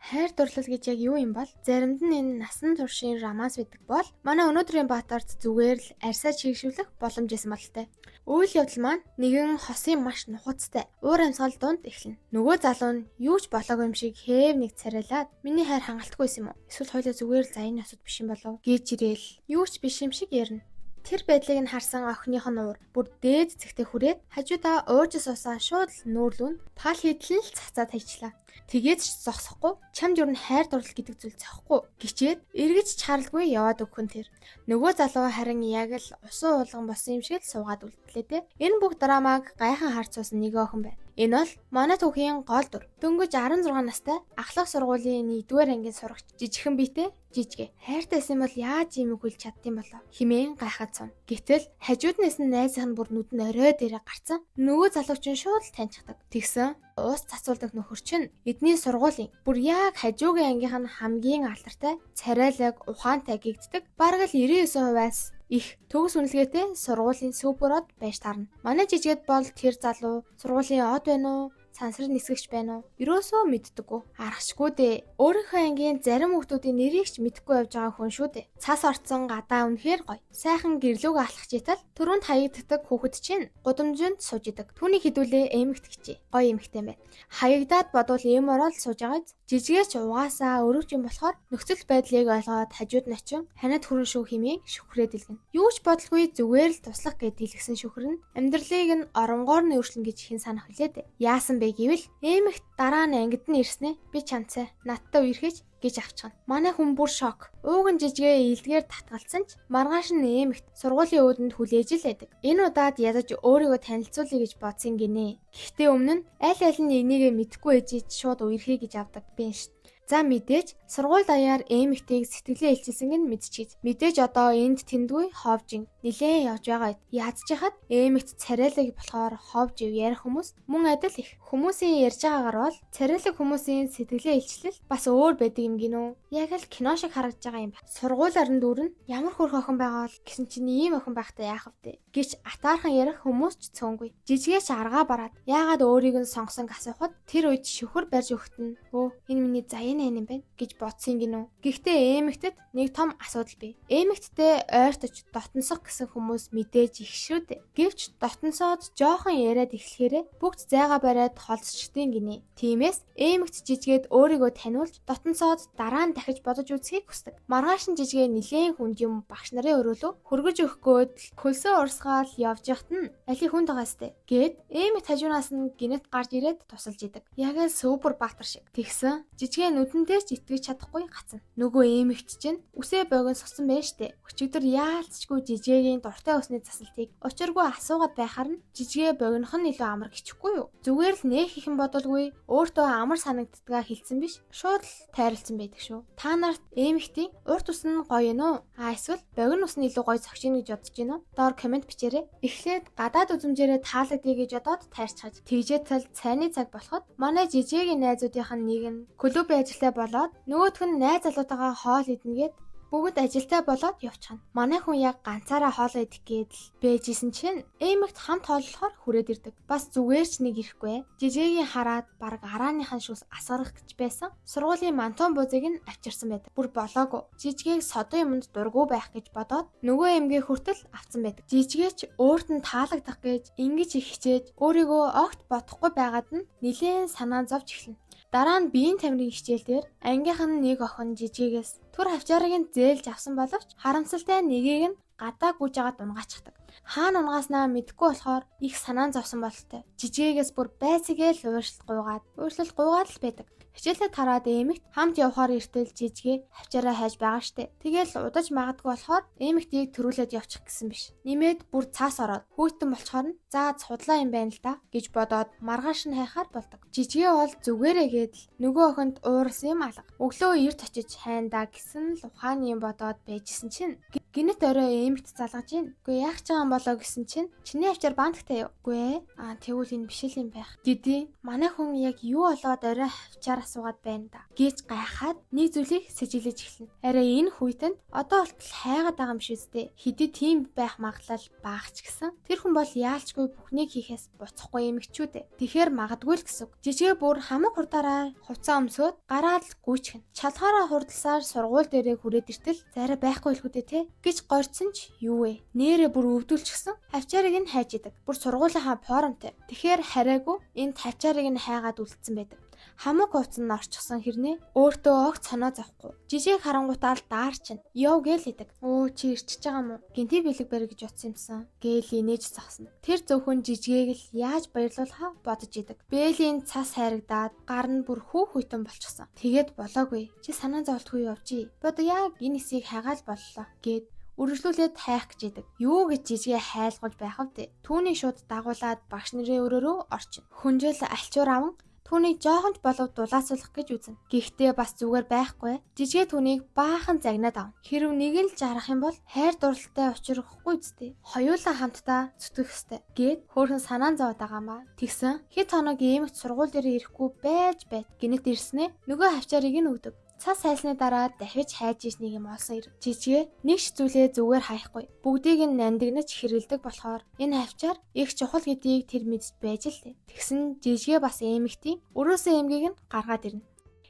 Хайр дурлал гэж яг юу юм бол? Заримд нь энэ насан туршийн романс байдаг бол манай өнөөдрийн Баатарт зүгээр л арьсаа чийгшүүлэх боломж байсан бололтой. Үйл явдал маань нэгэн хосын маш нухацтай уур амьсгал дунд эхэлнэ. Нөгөө залуу нь юу ч болоогүй юм шиг хээв нэг царайлаад миний хайр хангалтгүй байсан юм уу? Эсвэл хоёлаа зүгээр л заяаны асуудал биш юм болов гэж ирээл юу ч биш юм шиг ярина. Тэр байдлыг нь харсан охиных нь уур бүр дээд зэгтээ хүрээд хажуудаа уурж суусан шууд л нүүрлүүн пал хэдлэн л цацаад хайчлаа. Тэгээд ч зогсохгүй чамд юу н хайр дурлал гэдэг зүйл зохихгүй гिचээд эргэж чаралгүй яваад өгөх нь тэр. Нөгөө залуу харин яг л усан уулган болсон юм шиг л суугаад үлдлээ дээ. Энэ бүх драмаг гайхан харж суусан нэг охин байна. Энэ бол манай түүхийн гол дүр. Дөнгөж 16 настай ахлах сургуулийн 1-р ангийн сурагч жижигхэн биетэй жижигэ. Хайртай байсан бол яаж ийм үг хэлж чаддсан болов химээн гайхаад сун. Гэтэл хажууд нь исэн найзынх нь бүр нүд нь орой дээрээ гарцсан. Нөгөө залуу чинь шууд л таньчихдаг. Тэгсэн уус цацуулдаг нөхөр чинь эдний сургуулийн бүр яг хажуугийн ангийнх нь хамгийн алдартай царайлаг ухаантай гэгддэг. Бараг л 99%-аас их төгс үнэлгээтэй сургуулийн суперод байж таарна. Манай жижигэд бол тэр залуу сургуулийн од байна уу? Сансар нисгэгч байна уу? Ерөөсөө мэддэггүй. Аргачгүй дээ. Өөрийнхөө ангийн зарим хүүхдүүдийн нэрийг ч мэдэхгүй явж байгаа хүн шүү дээ. Цас орцсон гадаа үнэхээр гоё. Сайхан гэрлүүг алхах читал түрүүнд хаягддаг хүүхэд чинь гудамжинд сууж идэг. Түүний хідүүлээ эмэгт гэжээ. Гоё эмэгтэй байна. Хаягдаад бодвол ийм ороод сууж байгаа биз. Жижигээч угаасаа өрөвч юм болохоор нөхцөл байдлыг ойлгоод хажууд нь очин ханиад хүрэн шүү хэмээн шүхрээ дэлгэнэ. Юу ч бодлгүй зүгээр л туслах гэд хэлгсэн шүхэр нь амьдралыг нь оронгоор нь өөрчлөн гэж хэн санах вүлээ дээ. Яасан бэ гэвэл эмэгт дараа нь ангид нь ирснэ би чамцай надтай үерхэж гэж авчихна. Манай хүн бүр шок. Ууг нь жижигээ илдгээр татгалцсан ч маргааш нь эмэгт сургуулийн уудэнд хүлээж л байдаг. Энэ удаад ядаж өөрийгөө танилцуулъя гэж бодсон гинэ. Гэхдээ өмнө нь аль аль нь энийгээ мэдэхгүй ээжиж шууд үерхье гэж авдаг би шүү. За мэдээж сургууль даяар эмэгтэйг сэтгэлээ илчилсэн нь мэдчихэж. Мэдээж одоо энд тэндгүй ховжин нилээн явж байгаа. Яадчихад эмэгт царайлаг болохоор ховж ив ярих хүмүүс мөн адил их. Хүмүүсийн ярьж байгаагаар бол царайлаг хүмүүсийн сэтгэлээ илчлэл бас өөр байдаг юм гинүү. Яг л кино шиг харагдаж байгаа юм байна. Сургуулиар нь дүүрэн ямар хөрх охин байгаа бол гэсэн чинь ийм охин байхдаа яах вэ гэж атаархан ярих хүмүүс ч цөөнгүй. Жижигээч аргаа бараад яагаад өөрийг нь сонгосон асуухад тэр үед шүхэр барьж өгөхт нь өө энэ миний заяаны юм байна гэж бодсон гинүү. Гэхдээ эмэгтэд нэг том асуудал бий. Эмэгттэй ойртож дотносох гэсэн хүмүүс мэдээж их шүү дээ. Гэвч дотносоод жоохон яриад эхлэхээрээ бүгд зайгаа бариад холдсчдیں гинэ. Тиймээс эмэгт жижигэд өөрийгөө таниулж дотносоод дараа нь дахиж бодож үзхийг хүсдэг. Маргааш нь жижигээ нилээн хүнд юм багш нарын өрөөлөө хөргөж өгөх гээд хөлсөө урсгаал явж яхад нь алийг хүнд байгаа сте. Гээд эмэгт хажуунаас нь гинэт гарч ирээд тусалж идэг. Яг л супер баатар шиг. Тэгсэн жижигээ нүдэн дээр ч итгэж чадахгүй гацна. Нөгөө эмэгт чинь үсээ богиносгосон байж штэ. Өчигдөр яалцчгүй жижигэгийн дуртай үсний засалтыг учиргүй асуугаад байхаар нь жижигээ богинох нь илүү амар гिचхгүй юу? Зүгээр л нэх ихэн бодолгүй өөртөө амар санагддгаа хэлсэн биш. Шууд л тайрлцсан байдаг шүү. Та нарт эмэгтийн урт ус нь гоё юм уу? А эсвэл богино ус нь илүү гоё зогч ийн гэж бодож гин үү? Доор комент бичээрэй. Эхлээд гадаад үзмжээрээ таалагдъя гэж бодоод тайрчхаж. Тэгжээ тал цайны цаг болоход манай жижигийн найзуудынх нь нэг нь клубын ажилтай болоод нөгөөх нь найз залуутайгаа хоол идэнгээд бүгд ажилтай болоод явчихна. Манай хүн яг ганцаараа хоол идэх гээд л бэжсэн чинь эмэгт хамт хооллохоор хүрээд ирдэг. Бас зүгээр ч нэг ирэхгүй. Жижигийн хараад бараг арааныхан шүүс асгарах гэж байсан. Сургуулийн мантон буузыг нь авчирсан байдаг. Бүр болоогүй. Жижигийг содон юмд дургу байх гэж бодоод нөгөө эмгээ хүртэл авцсан байдаг. Жижигээч өөрт нь таалагдах гэж ингэж их хичээж өөрийгөө огт бодохгүй байгаад нь нилээн санаа зовж эхэлнэ. Дараа нь биеийн тамирын хичээл дээр ангийнх нь нэг охин жижигээс түр хавчаарыг нь зээлж авсан боловч харамсалтай нэгийг нь гадаа гүйж агаад унгаачихдаг. Хаана унгааснаа мэдэхгүй болохоор их санаан зовсон бололтой. Жижигээс бүр байцгээл уушлалт гуйгаад л байдаг. Хичээлээ тараад эмэгт хамт явхаар эртэл жижигээ хавчаараа хайж байгаа штэ. Тэгэл удаж магадгүй болохоор эмэгтийг төрүүлээд явчих гэсэн биш. Нэмээд бүр цаас ороод хүүйтэн болчоор нь за судлаа юм байна л да гэж бодоод маргааш нь хайхаар болдог. Жижигээ бол зүгээрээ гээд л нөгөө охинд уурсан юм алга. Өглөө эрт очиж хайндаа гэсэн л ухааны юм бодоод байжсэн чинь гинэт орой эмэгт залгаж гин. Үгүй яах ч байгаа юм болоо гэсэн чинь чиний хавчаар баандагтай юу? Үгүй аа тэгвэл энэ биш л юм байх. Гэдий манай хүн яг юу болоод орой хавчаар асуугаад байна да гэж гайхаад нэг зүйлийг сэжиглэж эхэлнэ. Арай энэ хүйтэнд одоо болтол хайгаад байгаа юм шиг үстэй. Хэдий тийм байх магадлал бага ч гэсэн тэр хүн бол яалчгүй бүхнийг хийхээс буцахгүй эмэгчүүд дээ. Тэгэхээр магадгүй л гэсэн үг. Жижигэ бүр хамаг хурдаараа хувцас өмсөөд гараад л гүйчихнэ. Чалгаараа хурдласаар сургууль дээрээ хүрээд иртэл зарай байхгүй л хүүдээ те гэж горьдсон ч юу вэ? Нэрээ бүр өвдүүлчихсэн. Хавчаарыг нь хайж идэг. Бүр сургуулийнхаа форумтай. Тэгэхээр харайгүй энд хавчаарыг нь хайгаад үлдсэн байдаг. Хамаг хувцас нь орчихсон хэрнээ өөртөө огт санаа зовхгүй. Жижиг харангуутаа л даарчин. Яв гээл идэг. Өө чи ирчихэж байгаа мó? Гинти бэлэг барь гэж утсан юмсан. Гээл инээж зогсно. Тэр зөвхөн жижигийг л яаж баярлуулахаа бодож идэг. Бэлийн цас хайрагдаад гар нь бүр хүү хүйтэн болчихсон. Тэгээд болоогүй. Чи санаа зовлтгүй явжий. Бодо яг энэ хэсгийг хайгаал боллоо гэд үргэлжлүүлээд хайх гэж идэг. Юу гэж жижигээ хайлгуулж байх вэ? Түүнийг шууд дагуулад багш нарын өрөөрөө орчин. Хүнжил альчуур аван түүнийг жоохон ч болов дулаацуулах гэж үзнэ. Гэхдээ бас зүгээр байхгүй. Жижигээ түүнийг баахан загнаад авна. Хэрв нэг л жарах юм бол хайр дурлалтай учрахгүй үстэй. Хоёулаа хамтдаа зүтгэх ёстой гэд хөөрхөн санаан зовоод байгаа маа. Тэгсэн хэд хоног эмэгт сургууль дээр ирэхгүй байж байт. Гинэт ирснээ нөгөө хавчаарыг нь өгдөг. Цас хайлсны дараа дахиж хайж иш нэг юм олсон ир. Жижигэ нэг ч зүйлээ зүгээр хаяхгүй. Бүгдийг нь нандинаж хэрэгэлдэг болохоор энэ хавчаар их чухал гэдгийг тэр мэдж байж л дээ. Тэгсэн жижигэ бас эмэгтийн өрөөсөө эмгийг нь гаргаад ирнэ.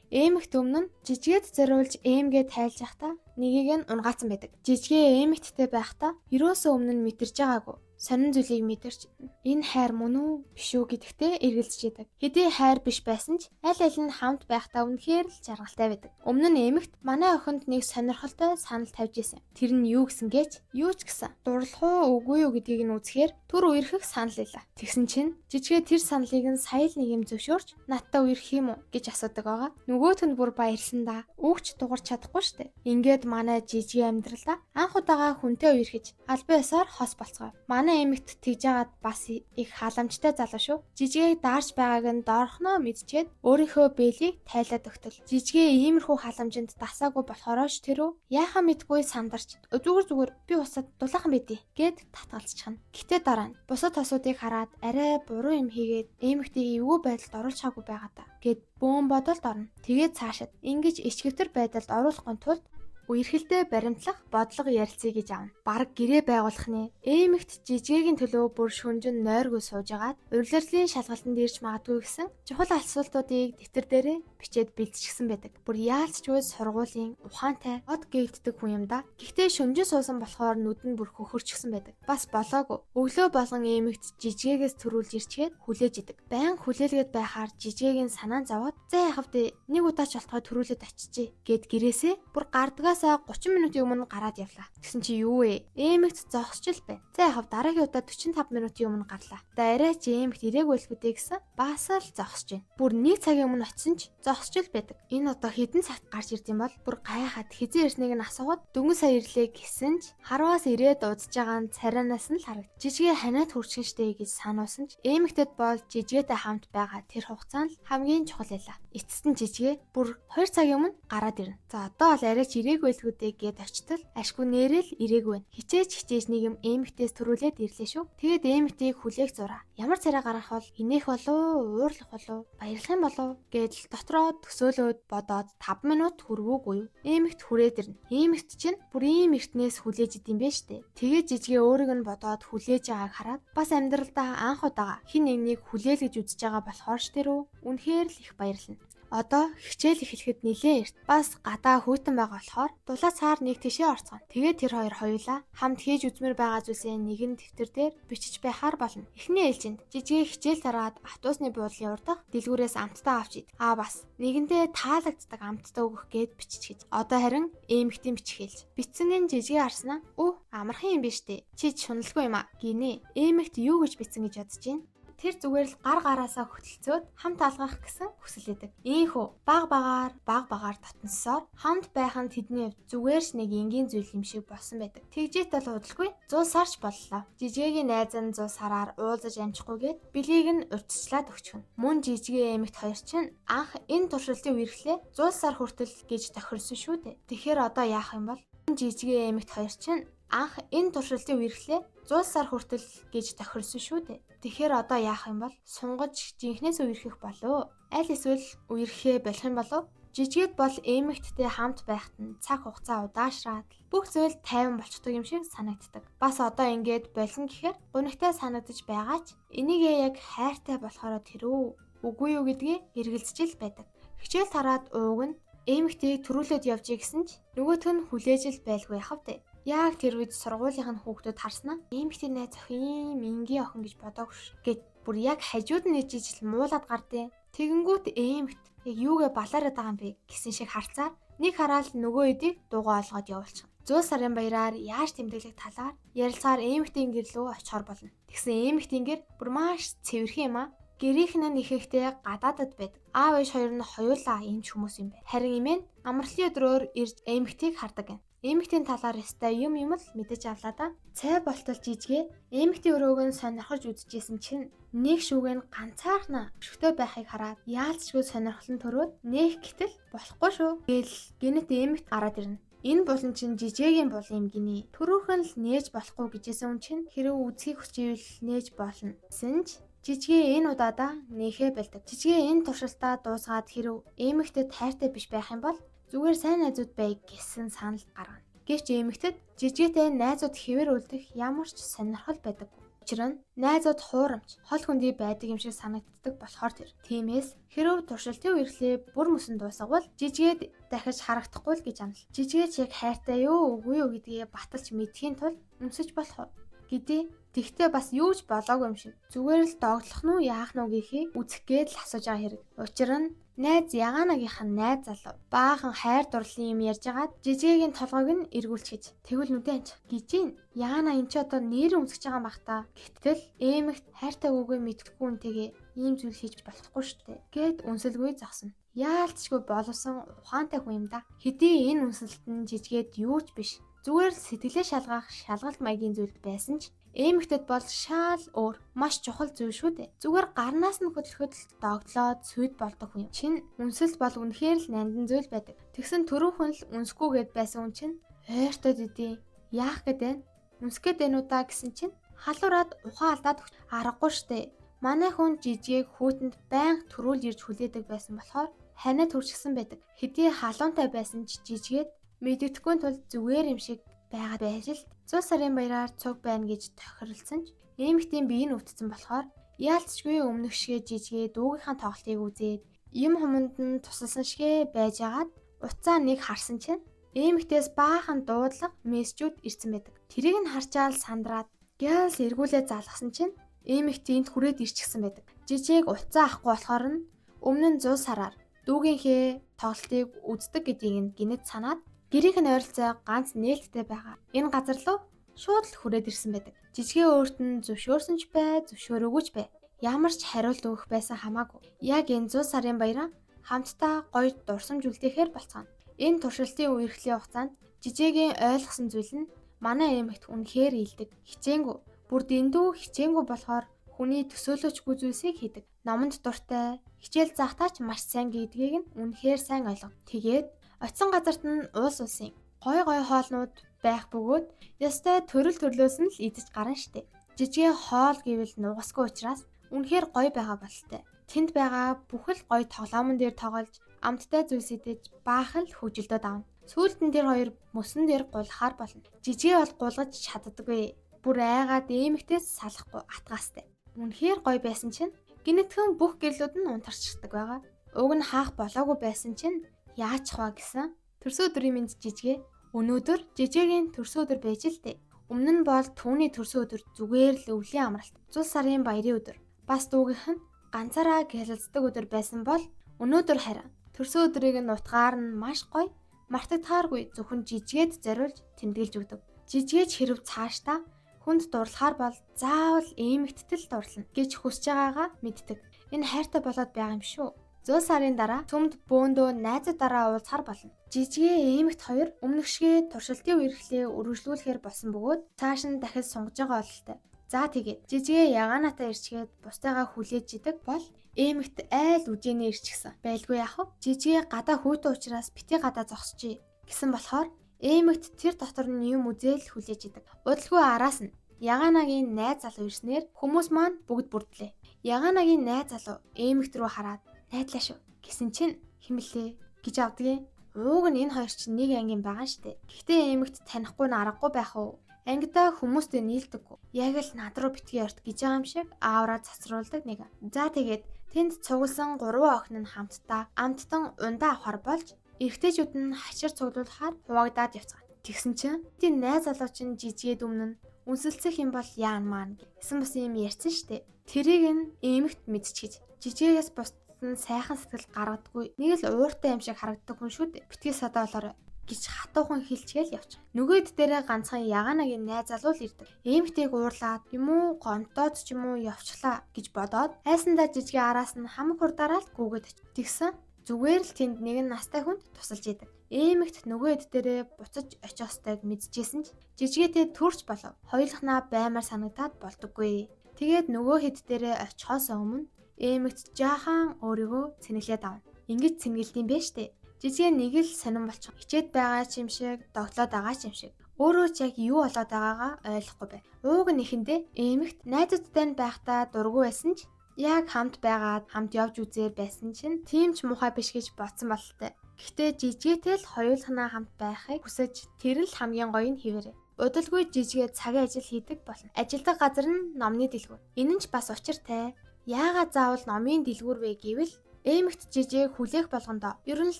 Эмэгт өмнө нь жижигэд зориулж эмгээ тайлж явахдаа нэгийг нь унгаацсан байдаг. Жижигэ эмэгттэй байхдаа ерөөсөө өмнө нь мэдэрч байгаагүй. Сонин зүйлийг мэдэрч энэ хайр мөн үү биш үү гэдэгтээ эргэлзэж идэг. Хэдий хайр биш байсан ч аль аль нь хамт байхдаа үнэхээр л жаргалтай байдаг. Өмнө нь эмэгт манай охинд нэг сонирхолтой санал тавьж исэн. Тэр нь юу гэсэн гээч? Юу ч гэсэн дурлах уу үгүй юу гэдгийг нь үзэхээр түр үерхэх санал байлаа. Тэгсэн чинь жижигээ тэр саналыг нь сая л нэг юм зөвшөөрч надтай үерх юм уу гэж асуудаг байгаа. Нөгөөх нь бүр баярлсан да. Үгч дугарч чадахгүй штэ. Ингээд манай жижиг амьдралдаа анх удаага хүнтэй үерхэж албан ёсоор хос болцгоо. Манай эмэгт тэгж яагаад бас их халамжтай залуу шүү. Жижигийг даарч байгааг нь доорхноо мэдчихэд өөрийнхөө бэлийг тайлаад өгтөл. Жижигээ иймэрхүү халамжинд дасаагүй болохоро ч тэр үү яхаа мэдгүй сандарч зүгээр би бусад дулаахан байдий гэд татгалзчихна. Гэтэ дараа нь бусад тосуудыг хараад арай буруу юм хийгээд эмэгтийг эвгүй байдалд оруулчихаагүй байгаа та гэд бөөн бодолд орно. Тэгээд цаашид ингэж ичгэвтер байдалд оруулахгүй тулд үерхэлдээ баримтлах бодлого ярилцъя гэж авна. Бараг гэрээ байгуулах нэ. Эмэгт жижигэгийн төлөө бүр шүнжин нойргүй сууж агаад урилгын шалгалтанд ирж магадгүй гэсэн чухал асуултуудыг дэвтэр дээрээ бичээд бэлдчихсэн байдаг. Бүр яалцчгүй сургуулийн ухаантай од гээгддэг хүн юм да. Гэхдээ шүнжин суусан болохоор нүд нь бүр хөхөрчихсэн байдаг. Бас болоогүй. Өглөө болгон эмэгт жижигээс төрүүлж ирчгээд хүлээж идэг. Баян хүлээлгээд байхаар жижигэгийн санаа зовоод зэ яхав дээ нэг удаа ч болтгой төрүүлээд очижээ гэд гэрээсээ бүр гардгаас 30 минутын өмнө гараад явлаа. Тэгсэн чи юу вэ? Эмэгт зогсож л байна. За яхав дараагийн удаа 45 минутын өмнө гарлаа. За арай ч эмэгт ирээгүй л хүдээ гэсэн бас л зогсож байна. Бүр нэг цагийн өмнө очисон ч зогсож л байдаг. Энэ одоо хэдэн цагт гарч ирд юм бол бүр гайхаад хизээ ирснийг нь асуугаад дөнгөн сая ирлээ гэсэн ч харваас ирээд удаж байгаа нь царайнаас нь л харагд. Жижигээ ханиад хүрчихэн штэ гэж сануулсан ч эмэгтэд бол жижигээтэй хамт байгаа тэр хугацаа нь хамгийн чухал байлаа. Эцэст нь жижигээ бүр 2 цагийн өмнө гараад ирнэ. За одоо бол арай ч ирээгүй лгүүдээ гэд очтол ашгүй нэрэл ирээгүй байна. Хичээж нэг юм эмэгтээс төрүүлээд ирлээ шүү. Тэгээд эмэгтийг хүлээх зураа. Ямар царай гаргах бол инех болов, уурлах болов, баярлах юм болов гэдэл дотроо төсөөлөөд бодоод 5 минут хүрвүүгүй юу. Эмэгт хүрээд ирнэ. Эмэгт чинь бүр ийм эртнээс хүлээж идэм бэ штэ. Тэгээд жижигээ өөрийг нь бодоод хүлээж байгааг хараад бас амьдралдаа анх удаага хин нэгнийг хүлээл гэж үзэж байгаа болохоор ч тэр үү үнэхээр л их баярлна. Одоо хичээл эхлэхэд нилээн эрт. Бас гадаа хүйтэн байгаа болохоор дулаа цаар нэг тишээ орцгоно. Тэгээд тэр хоёр хоёулаа хамт хийж үзмээр байгаа зүйлсээ нэгэн дэвтэр дээр бичиж байхаар болно. Эхний ээлжинд жижигээ хичээл тараад автобусны буудлын урдах дэлгүүрээс амттай авч ид. Аа бас нэгэндээ таалагддаг амттай өгөх гээд бичиж гэж. Одоо харин эмэгтийн бичих хэлж. Бичсэн нь жижигээ харснаа. Өө амархан юм биш үү? Чи шуналгүй юм а гинэ. Эмэгт юу гэж бичсэн гэж бодож байна? Тэр зүгээр л гар гараасаа хөтөлцөөд хамт алгах гэсэн хүсэл өгдөг. Ийхүү баг багаар татансоор хамт байх нь тэдний хувьд зүгээр ч нэг энгийн зүйл юм шиг болсон байдаг. Тэгжээт бол удалгүй 100 сарч боллоо. Жижигэгийн найз нь 100 сараар уулзаж амжихгүйгээд билийг нь урьдчилаад өгчихнө. Мөн жижигээ эмэгт хоёр чинь анх энэ туршилтын үерхлээ 100 сар хүртэл гэж тохирсон шүү дээ. Тэгэхээр одоо яах юм бол? Жижигээ эмэгт хоёр чинь Анх энэ туршилтын үерхлээ 100 сар хүртэл гэж тохирсон шүү дээ. Тэгэхээр одоо яах юм бол сунгаж жинхнээс үерхэх болов? Аль эсвэл үерхээ болох юм болов? Жижигэд бол эмэгттэй хамт байхад нь цаг хугацаа удаашраад бүх зүйл тайван болчдөг юм шиг санагддаг. Бас одоо ингээд болно гэхээр гунигтай санагдаж байгаа ч энийгээ яг хайртай болохоор тэр үү үгүй юу гэдгийг эргэлзэж л байдаг. Хичээл тараад ууг нь эмэгтэйг төрүүлээд явжээ гэсэн ч нөгөөх нь хүлээж л байлгүй яхав дээ. Яг тэр үед сургуулийнх нь хүүхдүүд харснаа эмэгтэй найз охин ийм энгийн охин гэж бодоогүй ш гэд бүр яг хажууд нь ижиж л муулаад гардیں۔ Тэгэнгүүт эмэгт яг юугээ балаараад байгаа юм бэ гэсэн шиг харцаар нэг хараал нөгөө эдийг дуугаа олгоод явуулчихна. 100 сарын баяраар яаж тэмдэглэх талаар ярилцгаар эмэгтийн гэр лүү очихор болно. Тэгсэн эмэгтийн гэр бүр маш цэвэрхэн юм аа. Гэрийнх нь ихэнхдээ гадаадад байдаг. Аав ээж хоёр нь хоёулаа эмч хүмүүс юм байна. Харин эмээ нь амралтын өдрөөр ирж эмэгтийг хардаг юм. Эмэгтийн талаар ёстой юм юм л мэдэж авлаа да. Цай болтол жижигээ эмэгтийн өрөөг нь сонирхож үзчихсэн чинь нэг шүүг нь ганцаархнаа өшөгтэй байхыг хараад яалцчгүй сонирхол нь төрөөд нээх гэтэл болохгүй шүү. Гээл гинэт эмэгт гараад ирнэ. Энэ булан чинь жижигийн булан юм гинэ. Төрөөхөн л нээж болохгүй гэжсэн хүн чинь хэрэг үзхийг хүсвэл нээж болно. Гэсэн ч жижигээ энэ удаадаа нээхээ болдог. Жижигээ энэ туршилтаа дуусгаад хэрэг эмэгтэд хайртай биш байх юм бол зүгээр сайн найзууд бай гэсэн санал гаргана. Гэвч эмэгтэд жижигээтэй найзууд хэвээр үлдэх ямар ч сонирхол байдаггүй. Учир нь найзууд хуурамч, хол хөндий байдаг юм шиг санагддаг болохоор тэр. Тиймээс хэрв туршилтын үерхлээ бүр мөсөн дуусгавал жижигээд дахиж харагдахгүй л гэж амлал. Жижигээч яг хайртай юу үгүй юу гэдгээ баталж мэдхийн тулд өмсөж болох уу гэдээ. Тэгтээ бас юу ч болоогүй юм шиг. Зүгээр л догтлох нь уу яах нь уу гэхийг үзэх гээд л асууж байгаа хэрэг. Учир нь найз Ягаанагийнх нь найз залуу. Баахан хайр дурлалын юм ярьж агаад жижигийн толгойг нь эргүүлчихэж. Тэгвэл нүдэн анч гэж гин. Ягаана эн чи одоо нэрэн үзэж байгаа юм бах та. Гэтэл эмэгт хайртайгүйгээ мэдхгүй үнтэйгээ ийм зүйл хийж болохгүй шүү дээ. Гэт үнсэлгүй зогсно. Яалтчгүй боловсон ухаантай хүн юм да. Хэдий энэ үнсэлт нь жижигээд юу ч биш. Зүгээр л сэтгэлээ шалгах шалгалт маягийн зүйл байсан ч эмэгтэд бол шаал өөр маш чухал зүйл шүү дээ. Зүгээр гарнаас нь хөдлөхөд л догтлоод сүйд болдог хүн юм. Чин үнсэлт бол үнэхээр л нандин зүйл байдаг. Тэгсэн түрүүхэн л үнсэхгүйгээд байсан хүн чинь ойртоод идэв. Яах гээд байна? Үнсэх гээд байна уу да гэсэн чинь халуураад ухаан алдаад өгч аргагүй штэ. Манай хүн жижигийг хүүтэнд байнга төрүүл ирж хүлээдэг байсан болохоор ханаа төрчихсөн байдаг. Хэдий халуунтай байсан ч жижигээд мэдэгдэхгүй тул зүгээр юм шиг байгаад байж л 100 сарын баяраар цуг байна гэж тохиролцсон ч эмэгтийн бие нь өвдсөн болохоор яалтчгүй өмнөх шигэ жижигээ дүүгийнхаа тоглолтыг үзээд юм хумонд нь тусалсан шигэ байжгаад уцаа нэг харсан чинь эмэгтээс баахан дуудлага мессежүүд ирсэн байдаг. Тэрийг нь харчаал сандраад гялс эргүүлээ залгасан чинь эмэгт энд хүрээд ирчихсэн байдаг. Жижиг уцаа авахгүй болохоор нь өмнө нь 100 сараар дүүгийнхээ тоглолтыг үздэг гэдгийг нь гинэт санаад гэрийнх нь ойролцоо ганц нээлттэй байгаа. Энэ газар руу шууд л хүрээд ирсэн байдаг. Жижигээ өөрт нь зөвшөөрсөн ч бай, зөвшөөрөөгүй ч бай. Ямар ч хариулт өгөх байсан хамаагүй. Яг энэ 100 сарын баяраа хамтдаа гоё дурсамж үлдээхээр болцгооно. Энэ туршилтын үерхлийн хугацаанд жижигийн ойлгосон зүйл нь манай эмэгт үнэхээр ийдэг. Хичээнгүй, бүр дэндүү хичээнгүй болохоор хүний төсөөлөөчгүй зүйлсийг хийдэг. Номонд дуртай, хичээл заахтаа ч маш сайн гэдгийг нь үнэхээр сайн ойлгов. Тэгээд очисон газарт нь уус улсын гой гой хоолнууд байх бөгөөд ёстой төрөл төрлөөс нь л идэж гарна штэ. Жижигэн хоол гэвэл нугасгүй учраас үнэхээр гоё байгаа бололтой. Тэнд байгаа бүхэл гоё тоглоомон дээр тоглож амттай зүйлс идэж баахан л хөгжилдөөд авна. Сүүлд нь тэр хоёр мөсөн дээр гулхаар болно. Жижигээ бол гулгаж чаддаггүй. Бүр айгаад эмэгтээс салахгүй атгаастай. Үнэхээр гоё байсан чинь гинэтхэн бүх гэрлүүд нь унтарчдаг байгаа. Уг нь хаах болоогүй байсан чинь яачих вэ гэсэн төрсөн өдрийн мэнд жижигээ. Өнөөдөр жижигийн төрсөн өдөр байж л дээ. Өмнө нь бол түүний төрсөн өдөр зүгээр л өвлийн амралт. 100 сарын баярын өдөр. Бас дүүгийнх нь ганцаараа гялалздаг өдөр байсан бол өнөөдөр харин төрсөн өдрийг нь утгаар нь маш гоё мартагдахааргүй зөвхөн жижигэд зориулж тэмдэглэж өгдөг. Жижигээч хэрв цаашдаа хүнд дурлахаар бол заавал эмэгттэл дурлана гэж хүсэж байгаагаа мэддэг. Энэ хайртай болоод байгаа юм шүү. 100 сарын дараа сүмд бөөндөө найзуудаараа уулзахар болно. Жижигээ эмэгт хоёр өмнөх шигээ туршилтын үерхлээ үргэлжлүүлэхээр болсон бөгөөд цааш нь дахиж сунгаж байгаа ололтой. За тэгээд жижигээ ягаанатаа ирчгээд бусдыгаа хүлээж идэг бол эмэгт айл үжээнэ ирчихсэн. Байлгүй яах вэ? Жижигээ гадаа хүүтэн учраас бити гадаа зогсжээ гэсэн болохоор Эмэгт тэр дотор нь юм үзэл хүлээж идэг. Удалгүй араас нь Яганагийн найз залуу ирснээр хүмүүс маань бүгд бүрдлээ. Яганагийн найз залуу Эмэгт рүү хараад найдлаа шүү гэсэн чинь химлээ гэж авдгийн. Ууг нь энэ хоёр чинь нэг ангийн байгаа штэ. Гэхдээ Эмэгт танихгүй нь аргагүй байх уу? Ангидаа хүмүүстэй нийлдэггүй. Яг л над руу битгий орт гэж байгаа юм шиг аавраа цацруулдаг нэг. За тэгээд тэнд цугласан 3 охин нь хамтдаа амттан ундаа авахар болж эрэгтэйчүүд нь хачир цуглуулахаар хуваагдаад явцгаана. Тэгсэн чинь тийм найз залуу чинь жижигэд өмнө нь үнсэлцэх юм бол яана маана гэсэн бас юм ярьсан штэ. Тэрийг нь Эмэгт мэдчихэж жижигээс бусдад нь сайхан сэтгэл гаргадаггүй. Нэг л ууртай юм шиг харагддаг хүн шүү дээ. Битгий садаа болоорой гэж хатуухан хэлчихэл явчих. Нөгөөд дээрээ ганцхан Яганагийн найз залуу л ирдэг. Эмэгтэйг уурлаад юм уу гомдоод ч юм уу явчлаа гэж бодоод айсандаа жижигэн араас нь хамаг хурдаараа л гүгээд очив. Тэгсэн зүгээр л тэнд нэгэн настай хүнд тусалж идэг. Эмэгт нөгөөд дээрээ буцаж очих ёстойг мэдчихсэн ч жижигээтэй төрч болов. Хоёулахнаа баймар санагдаад болдоггүй. Тэгээд нөгөө хэд дээрээ очихоос өмнө Эмэгт жаахан өөрийгөө цэнэглээд авна. Ингэж цэнгэлдэм бэ штэ. Жижигэн нэг л сонирн болчих. Хичээд байгаа ч юм шиг, догтлоод байгаа ч юм шиг. Өөрөө ч яг юу болоод байгаагаа ойлгохгүй бай. Ууг нь ихэндээ Эмэгт найзуудтай нь байхдаа дургүй байсан ч яг хамт байгаад хамт явж үзээр байсан чинь тийм ч муухай биш гэж бодсон бололтой. Гэхдээ жижигээтэй л хоёулахнаа хамт байхыг хүсэж тэр л хамгийн гоё нь хэвээрээ. Удалгүй жижигээ цагийн ажил хийдэг болно. Ажилдаг газар нь номны дэлгүүр. Энэ нь ч бас учиртай. Яагаад заавал номын дэлгүүр вэ гэвэл Эмэгт жижиг хүлээх болгондоо ер нь л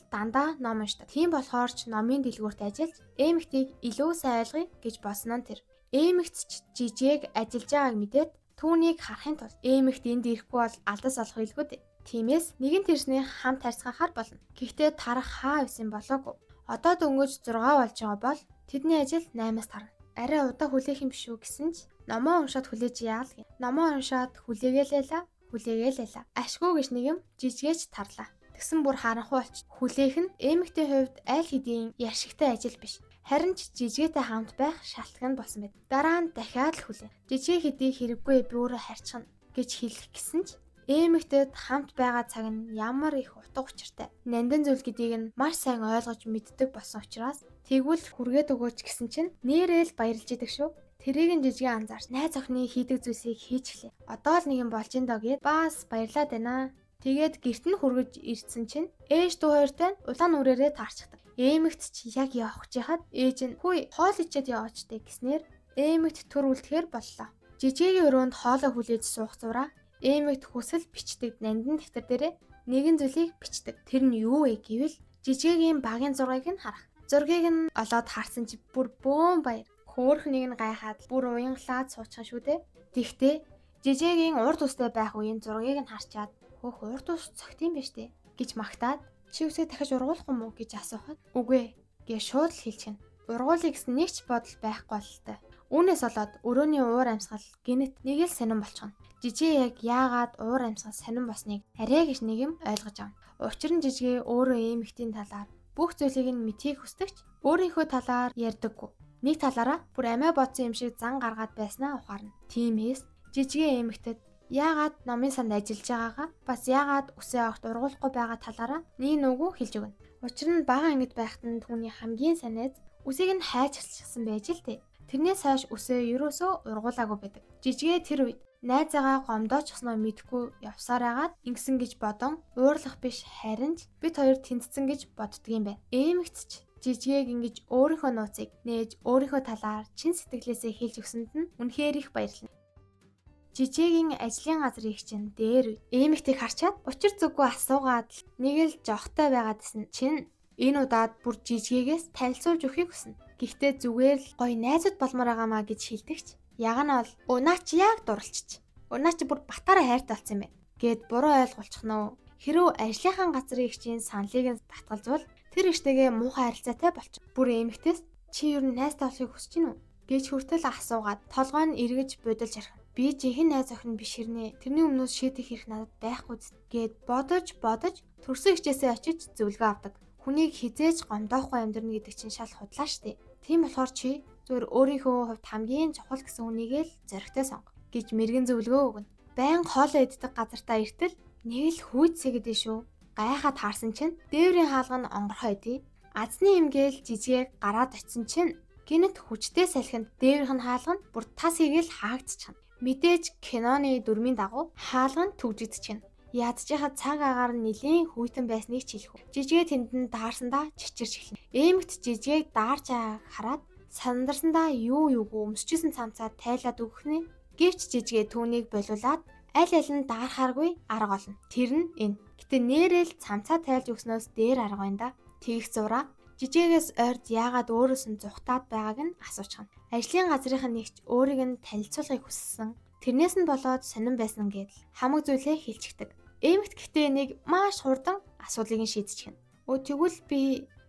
дандаа ном уншдаг. Тийм болохоор ч номын дэлгүүрт ажиллаж Эмэгтийг илүү сайн ойлгоё гэж бодсон нь тэр. Эмэгт ч жижиг ажиллаж байгааг мэдээд түүнийг харахын тулд Эмэгт энд ирэхгүй бол алдас олох илгүй дээ. Тиймээс нэгэн тэрсний хамт харьцахаар болно. Гэхдээ тарах хаа явсан болоогүй. Одоо дөнгөж 6 болж байгаа бол тэдний ажил 8-аас тарна. Арай удаа хүлээх юм биш үү гэсэн ч номоо уншаад хүлээж яал гин. Номоо уншаад хүлээгэлээ. Ашгүй гэж нэг юм жижигээч тарлаа. Тэгсэн бүр харанхуй болч хүлээх нь Эмэгтэй хувьд аль хэдийн яшигтай ажил биш. Харин ч жижигээтэй хамт байх шалтгаан болсон байд. Дараа нь дахиад л хүлээн. Жижигэ хэдий хэрэггүй би өөрөө харьчихна гэж хэлэх гэсэн ч Эмэгтэд хамт байгаа цаг нь ямар их утга учиртай. Нандин зүйл гэдгийг нь маш сайн ойлгож мэддэг болсон учраас тэгвэл хүргээд өгөөч гэсэн чинь нэрэл баярлж идэг шүү. Тэрийг нь жижигэн анзаарч найз охины хийдэг зүйлсийг хийчихлээ. Одоо л нэг юм болж ин доо гэд бас баярлаад байна. Тэгээд гэрт нь хүргэж ирсэн чинь ээж дүү хоёртой нь улаан нүрээрээ таарчихдаг. Эмэгт ч яг явах гэж хахад ээж нь "Хүй, хоол ичээд яваач дээ" гэснээр Эмэгт төр үлдэхээр боллоо. Жижигийн өрөөнд хоолой хүлээж суух зураа Эмэгт хүсэл бичдэг нандин дэвтэр дээрээ нэгэн зүйлийг бичдэг. Тэр нь юу вэ гэвэл жижигийн багийн зургийг нь харах. Зургийг нь олоод харсан чи бүр бөөн баяр. Хөөхнийг нь гайхаад бүр уянгалаад суучихсан шүү дээ. Тэгтээ жижигийн урд үстэй байх үеийн зургийг нь харчаад хөөх урд ус цогт юм байна штэ гэж магтаад чи үсээ дахиж ургуулах юм уу гэж асуухад үгүй гэж шууд л хэлчихнэ. Ургуулъя гэсэн нэг ч бодол байхгүй бололтой. Үүнээс болоод өрөөний уур амьсгал гинэт нэг л сонирн болчихно. Жижиг яг яагаад уур амьсгал сонирн болсныг арай гэж нэг юм ойлгож авна. Учир нь жижигээ өөрөө эмэгтийн талаар бүх зүйлийг нь мэдхийг хүсдэгч өөрийнхөө талаар ярьдаггүй. Нэг талаараа бүр амиа бодсон юм шиг зан гаргаад байснаа ухаарна. Тиймээс жижигээ эмэгтэд яагаад номын санд ажиллаж байгаагаа бас яагаад үсээ огт ургуулахгүй байгаа талаараа нэг нүгүү хэлж өгнө. Учир нь бага ангид байхад нь түүний хамгийн сайн найз үсийг нь хайчилчихсан байж л тээ. Тэрнээс хойш үсээ ерөөсөө ургуулаагүй байдаг. Жижигээ тэр үед найзаагаа гомдоочсноо мэдэхгүй явсаар агаад ингэсэн гэж бодон уурлах биш харин ч бид хоёр тэнцсэн гэж боддгийм байна. Эмэгт ч жижигээг ингэж өөрийнхөө нууцыг нээж өөрийнхөө талаар чин сэтгэлээсээ хэлж өгсөнд нь үнэхээр их баярлана. Жижигийн ажлын газар их чинь дээр эмэгтэйг харчаад учир зүггүй асуугаад нэг л жохтой байгаад исэн чинь энэ удаад бүр жижигээс танилцуулж өгөхийг хүснэ. Гэхдээ зүгээр л гоё найзууд болмоор байгаамаа гэж хэлдэгч. Яг нь бол "Өнаа чи яг дурлалчч. Өнаа чи бүр батаараа хайртай болсон юм байна" гэд буруу ойлгуулчих нь уу. Хэрвээ ажлынхаа газрын эгчийн саналыг нь татгалзвал тэр эгчтэйгээ муухай харилцаатай болчих. Бүр эмэгтээс чи ер нь найзтай болохыг хүсэж гин үү гэж хүртэл асуугаад толгой нь эргэж будилж харах. Би жинхэнэ найз охин биш хэрнээ. Тэрний өмнөөс шийдэх хэрэг надад байхгүй гэд бодож бодож төрсөн эгчээсээ очиж зөвлөгөө авдаг. Хүнийг хизээж гомдоохгүй амьдрна гэдэг чинь шал худлаа штэ. Тийм болохоор чи зүгээр өөрийнхөө хувьд хамгийн чухал гэсэн хүнийг л зоригтой сонго гэж мэрэгэн зөвлөгөө өгнө. Баян хоолоо иддэг газартаа иртэл нэг л хүйцсэгэдэй шүү. Гайхаад харсан чинь дээврийн хаалга нь онгорхой идэв. Азны имгээл жижигээ гараад очисон чинь гинэт хүчтэй салхинд дээврийнх нь хаалга нь бүр тас хийгээл хаагдчихна. Мэдээж киноны дүрмийн дагуу хаалга нь түгжигдчихнэ. Ядчихаа цаг агаар нь нэлийн хүйтэн байсныг ч хэлэхүү. Жижигээ тэнд нь даарсандаа чичирч эхэлнэ. Эмэгт жижигээг даарч байгааг хараад сандарсандаа юу юугүй өмсөжсэн цамцаа тайлаад өгөх нэ. Гэвч жижигээ түүнийг болиулаад аль аль нь даархааргүй арга олно. Тэр нь энэ. Гэтэ нээрэл цамцаа тайлж өгснөөс дээр арга байна да. Тэгэх зураа жижигээс ойрд яагаад өөрөөс нь зүхтаад байгааг нь асуучихна. Ажлын газрынх нь нэгч өөрийг нь танилцуулахыг хүссэн. Тэрнээс нь болоод сонирн байсан гэдэл хамаг зүйлээ хэлчихдэг. Эмэгт гэхдээ нэг маш хурдан асуудлыг нь шийдчихнэ. Өө тэгвэл би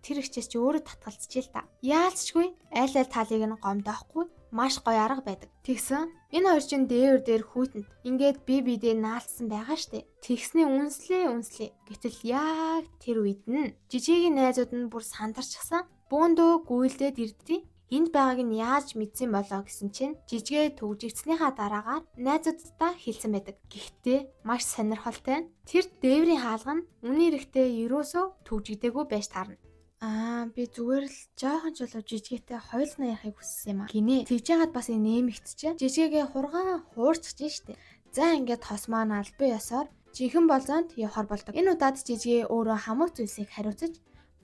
тэр ихчээс чи өөрөө татгалзчихъя л та. Яалцчгүй аль аль талыг нь гомдоохгүй маш гоё арга байдаг. Тэгсэн энэ хоёр чинь дээвэр дээр хүүтэнд ингээд би бидээ наалцсан байгаа штэ. Тэгсний үнслээ үнслээ. Гэтэл яг тэр үед нь жижигийн найзууд нь бүр сандарчихсан. Бөөндөө гүйлдээд ирдээ. Энд байгааг нь яаж мэдсэн болоо гэсэн чинь жижигээ төгжигдснийхаа дараагаар найзууддаа хэлсэн байдаг. Гэхдээ маш сонирхолтой нь тэр дээврийн хаалга нь үнийн эрэхтэй ерөөсөө төгжигдээгүй байж таарна. Аа би зүгээр л жоохон чулуу жижигээтэй хоёулна ярихыг хүссэн юм а. Гинэ. Тэгж яагаад бас энэ нэмэгт чинь жижигээ хургаан хуурчихж штэ. За ингээд хос маань албан ёсоор жинхэнэ болзоонд явахар болдог. Энэ удаад жижигээ өөрөө хамаг зүйлсийг хариуцаж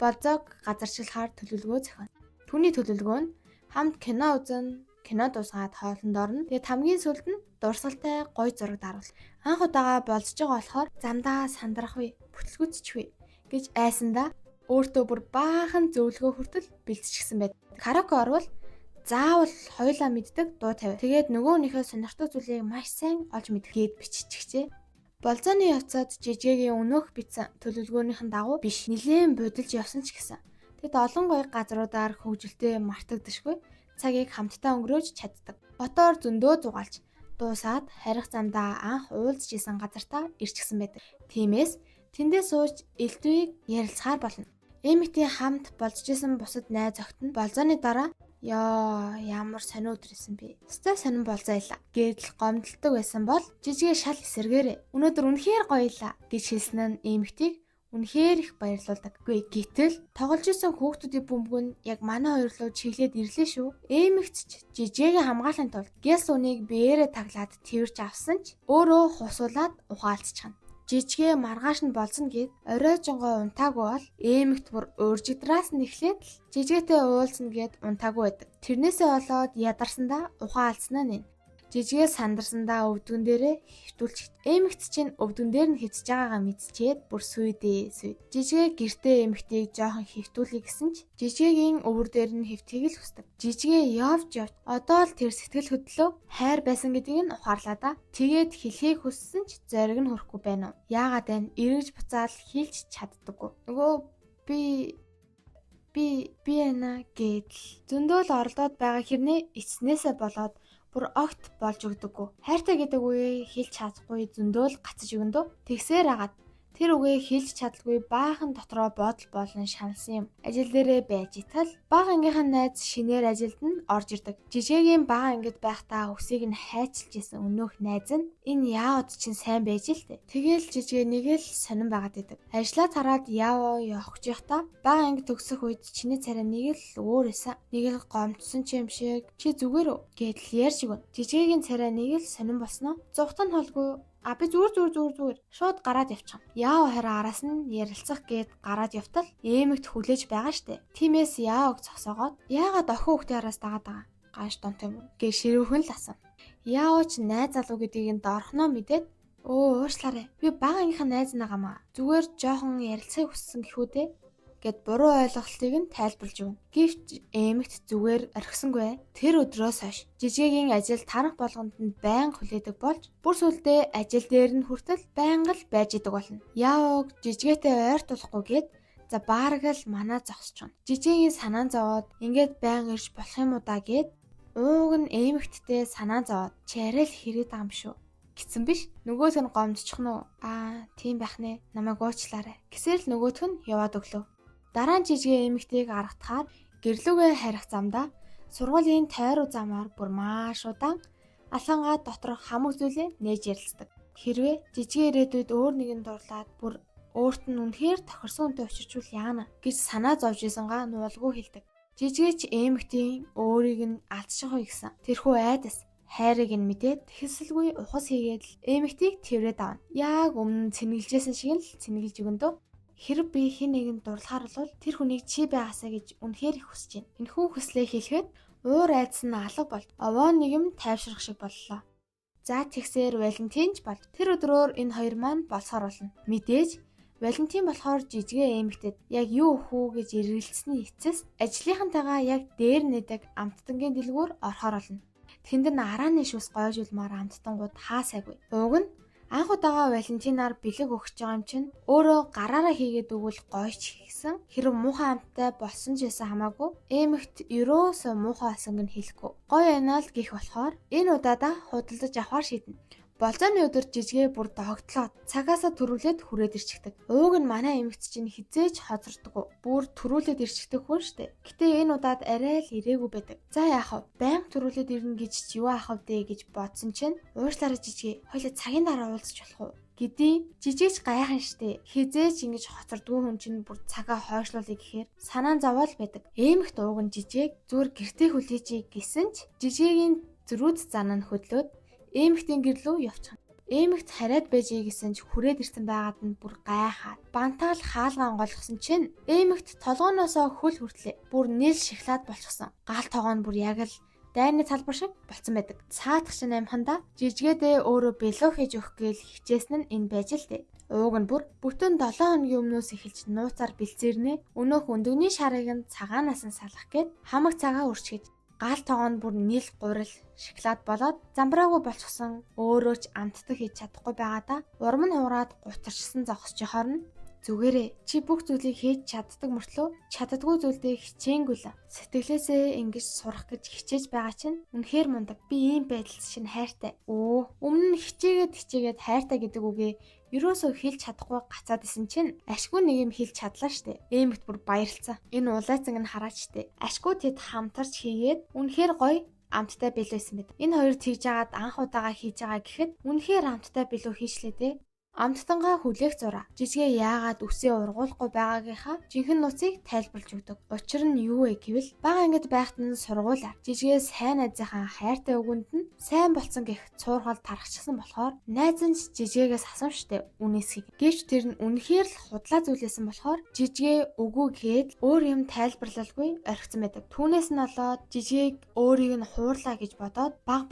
болзоог газарчлахаар төлөвлөгөө зохионо. Түүний төлөвлөгөө нь хамт кино үзэн, кино дуусгаад хоолнд орно. Тэгээд хамгийн сүүлд нь дурсгалтай гой зураг даруул. Анх удаага болзож байгаа болохоор замдаа сандрах вэ, бүтлгүүцчих вэ гэж айсандаа өөртөө бүр баахан зөвлөгөө хүртэл бэлтчихсэн байд. Караоке орвол заавал хоёулаа мэддэг дуу тавь. Тэгээд нөгөөнийхөө сонирхдаг зүйлийг маш сайн олж мэдэх гээд биччихжээ. Болзооны явцад жижигийн өнөөх бичсэн төлөвлөгөөнийхэн дагуу биш нилээн будилж явсан ч гэсэн. Тэд олон гоё газруудаар хөгжилтэй мартагдашгүй цагийг хамтдаа өнгөрөөж чаддаг. Ботоор зөндөө зугаалж дуусаад харих замдаа анх уулзж исэн газартаа ирчихсэн байдаг. Тиймээс тэндээ сууж элдвийг ярилцахаар болно. Эмэгтэй хамт болзож исэн бусад найз охид нь болзооны дараа ёо ямар сонин өдөр исэн бэ? Өстой сонин болзоо илаа гэдэл гомдолдог байсан бол жижигээ шал эсэргээрээ өнөөдөр үнэхээр гоё илаа гэж хэлсэн нь эмэгтэйг үнэхээр их баярлуулдаг. Үгүй гэтэл тоглож исэн хүүхдүүдийн бөмбөг нь яг манай хоёр руу чиглээд ирлээ шүү. Эмэгт ч жижигээ хамгаалахын тулд гяс үнийг биеэрээ таглаад тэрч авсан ч өөрөө хусуулаад ухаалцчихна. Жижигээ маргааш нь болзоно гэд оройжонгоо унтаагүй бол эмэгт бүр уржигдраас нь эхлээд л жижигээтэй уулзна гэд унтаагүй байдаг. Тэрнээсээ болоод ядарсандаа ухаан алдсанаа нэ. Жижигээ сандарсандаа өвдгөн дээрээ хэвтүүлчих. Эмэгт чинь өвдгөн дээр нь хэвтэж байгаагаа мэдчихэд бүр сүйдээ сүйд. Жижигээ гэртээ эмэгтийг жоохон хэвтүүлье гэсэн ч жижигийн өвөр дээр нь хэвтхийг л хүсдэг. Жижигээ явж явж одоо л тэр сэтгэл хөдлөө хайр байсан гэдгийг нь ухаарлаа да. Тэгээд хэлхийг хүссэн ч зориг нь хүрэхгүй байна уу? Яагаад вэ? Эргэж буцаал хэлж чаддаггүй. Нөгөө би би би яана гэдэл зөндөө л оролдоод байгаа хэрнээ эцнээсээ болоод бүр огт болж өгдөггүй. Хайртай гэдэг үгээ хэлж чадахгүй зөндөө л гацаж өгөн дөө. Тэгсээр агаад тэр үгээ хэлж чадалгүй баахан дотроо бодол болон шаналсан юм. Ажил дээрээ байж итал бага ангийнхан найз шинээр ажилд нь орж ирдэг. Жижигийн бага ангид байхдаа өсийг нь хайчилж исэн өнөөх найз нь энэ яавд чинь сайн байж л тээ. Тэгэл жижигээ нэг л сонин байгаад идэг. Ажлаа тараад яаваа явах гэж байхдаа бага анги төгсөх үед чиний царай нэг л өөр байсан. Нэг л гомдсон ч юм шиг чи зүгээр үү гэдэл ярьж өгнө. Жижигийн царай нэг л сонин болсноо. Зугтан нь холгүй А би зүгээр зүгээр зүгээр зүгээр шууд гараад явчихна. Яав хараа араас нь ярилцах гээд гараад явтал эмэгт хүлээж байгаа штэ. Тиймээс яавг зогсоогоод яагаад охин хүүхдийн араас дагаад байгаа гааш донт юм уу гэж ширүүхэн л асууна. Яав ч найз залуу гэдгийг нь доорхноо мэдээд өө уушлаарай. Би бага ангийнхан найз нагаамаа. Зүгээр жоохон ярилцахыг хүссэн гэхүү дээ гэд буруу ойлголтыг нь тайлбарлаж өгнө. Гэвч эмэгт зүгээр орхисонгүй. Тэр өдрөөс хойш жижигийн ажил тарах болгонд нь байнга хүлээдэг болж бүр сүлдээ ажил дээр нь хүртэл байнга л байж идэг болно. Яавг жижигээтэй ойртуулахгүй гэд за баараг л манаа зогсчихно. Жижигийн санаан зовоод ингээд байнга ирж болох юм уу да гэд ууг нь эмэгттэй санаан зовоод чи арай л хэрэг байгаа юм шүү гэсэн биш. Нөгөөх нь гомдчих нь уу? Аа, тийм байх нэ. Намайг уучлаарай. Гэсээр л нөгөөх нь яваад өглөө. Дараа нь жижигээ эмэгтэйг аргатахаар гэрлүүгээ харих замдаа сургуулийн тойруу замаар бүр маш удаан алхангаа доторх хамаг зүйлээ нээж ярилцдаг. Хэрвээ жижигээ ирээдүйд өөр нэгэн дурлаад бүр Өөрт нь үнэхээр тохирсон хүнтэй учирчвал яана гэж санаа зовж исэнгаа нуулгүй хэлдэг. Жижигээч эмэгтийн өөрийг нь алдчих уу гэсэн. Тэрхүү айдас хайрыг нь мэдээд тэхэлсэлгүй ухас хийгээд л эмэгтийг тэрвэд авна. Яг өмнө цэнгэлжсэн шиг л цэнгэлж өгөн дөө. Хэрэг би хэн нэгэнд дурлахаар бол тэр хүнийг чи байгаасаа гэж үнэхээр их хүсэж байна. Энэхүү хүслээ хэлэхэд уур айдас нь алга болж овоо нэг юм тайвшрах шиг боллоо. За тэгсээр Валентинч болж тэр өдрөөр энэ хоёр маань болсоор болно. Мэдээж Валентин болохоор жижигээ эмэгтэд яг юу өгөх үү гэж эргэлзсэний эцэс ажлынхантайгаа яг дээр нэдэг амттангийн дэлгүүр орохоор болно. Тэнд нь арааны шүс гойжуулмаар амттангууд хаасайгүй. Уг нь анх удаага Валентинаар бэлэг өгч байгаа юм чинь өөрөө гараараа хийгээд өгвөл гойч хийсэн. Хэрв муухай амттай болсон ч байсан хамаагүй эмэгт ерөөсөө муухай болсон гэн хэлэхгүй. Гой байна л гих болохоор энэ удаадаа худалдаж авахар шийднэ. Болзооны өдөр жижигээ бүр догтлоод цагаасаа төрүүлээд хүрээд ирчихдэг. Ууг нь манай эмэгт чинь хизээж хоцордгоо. Бүр төрүүлээд ирчихдэг хүн штэ. Гэтэ энэ удаад арай л ирээгүй байдаг. За яах вэ? Баян төрүүлээд ирнэ гэж чи юу аах вэ гэж бодсон чинь уушлаараа жижигээ хоёлаа цагийн дараа уулзч болох уу? Гэдий жижигч гайхан штэ. Хизээж ингэж хоцордгүй хүн чинь бүр цагаа хойшлуулъя гэхээр санаа зовоол байдаг. Эмэгт ууг нь жижигээг зүгээр гэртээ хүлээжээ гэсэн ч жижигийн зөрүүд зан нь хөдлөөд эмэгтийн гэрлүү явчихна. Эмэгт хариад байжээ гэсэн ч хүрээд ирсэн байгаад нь бүр гайхаад бантаал хаалгаа онгойлгосон чинь эмэгт толгооноосоо хөл хүртлээ. Бүр нийл шоколад болчихсон. Гал тогоо нь бүр яг л дайны талбар шиг болцсон байдаг. Цаатах чинь амхандаа жижигээдээ өөрөө бэлөө хийж өгөх гээл хичээсэн нь энэ байж л дээ. Ууг нь бүр бүтэн 7 хоногийн өмнөөс эхэлж нууцаар бэлцээрнэ. Өнөөх өндөгний шарыг нь цагаанаас нь салах гээд хамаг цагаа өрчгөж гал тогоо нь бүр нийл гурил шоколад болоод замбраагүй болчихсон өөрөө ч амтдаг хийж чадахгүй байгаадаа урам нь хуураад гутарчсан зогсож хорно. Зүгээрээ чи бүх зүйлийг хийж чаддаг мөртлөө чаддаггүй зүйлдээ хичээнгүй л. Сэтгэлээсээ ингэж сурах гэж хичээж байгаа чинь үнэхээр мундаг. Би ийм байдалд чинь хайртай. Өө өмнө нь хичээгээд хайртай гэдэг үгээ ерөөсөө хэлж чадахгүй гацаад исэн чинь ашгүй нэг юм хэлж чадлаа штэ. Эмэгт бүр баярлцсан. Энэ улайцанг нь хараач штэ. Ашгүй тэд хамтарч хийгээд үнэхээр гоё амттай бэлээсэн мэт. Энэ хоёр тэгж жагаад анх удаага хийж байгаа гэхэд үнэхээр амттай бэлүү хийшлээ дээ. Амттангаа хүлээх зураа. Жижигээ яагаад үсээ ургуулахгүй байгаагийнхаа жинхэнэ нууцыг тайлбарлаж өгдөг. Учир нь юу вэ гэвэл бага ангид байхад нь сургуулаар жижигээ сайн найзынхаа хайртай үгэнд нь сайн болцсон гэх цуурхал тархчихсан болохоор найз нь жижигээгээс асуумжтай үнээсхийг. Гэвч тэр нь үнэхээр л худлаа зүйлээсэн болохоор жижигээ үгүй гээд өөр юм тайлбарлалгүй орхисон байдаг. Түүнээс нь болоод жижигээг өөрийг нь хуурлаа гэж бодоод баг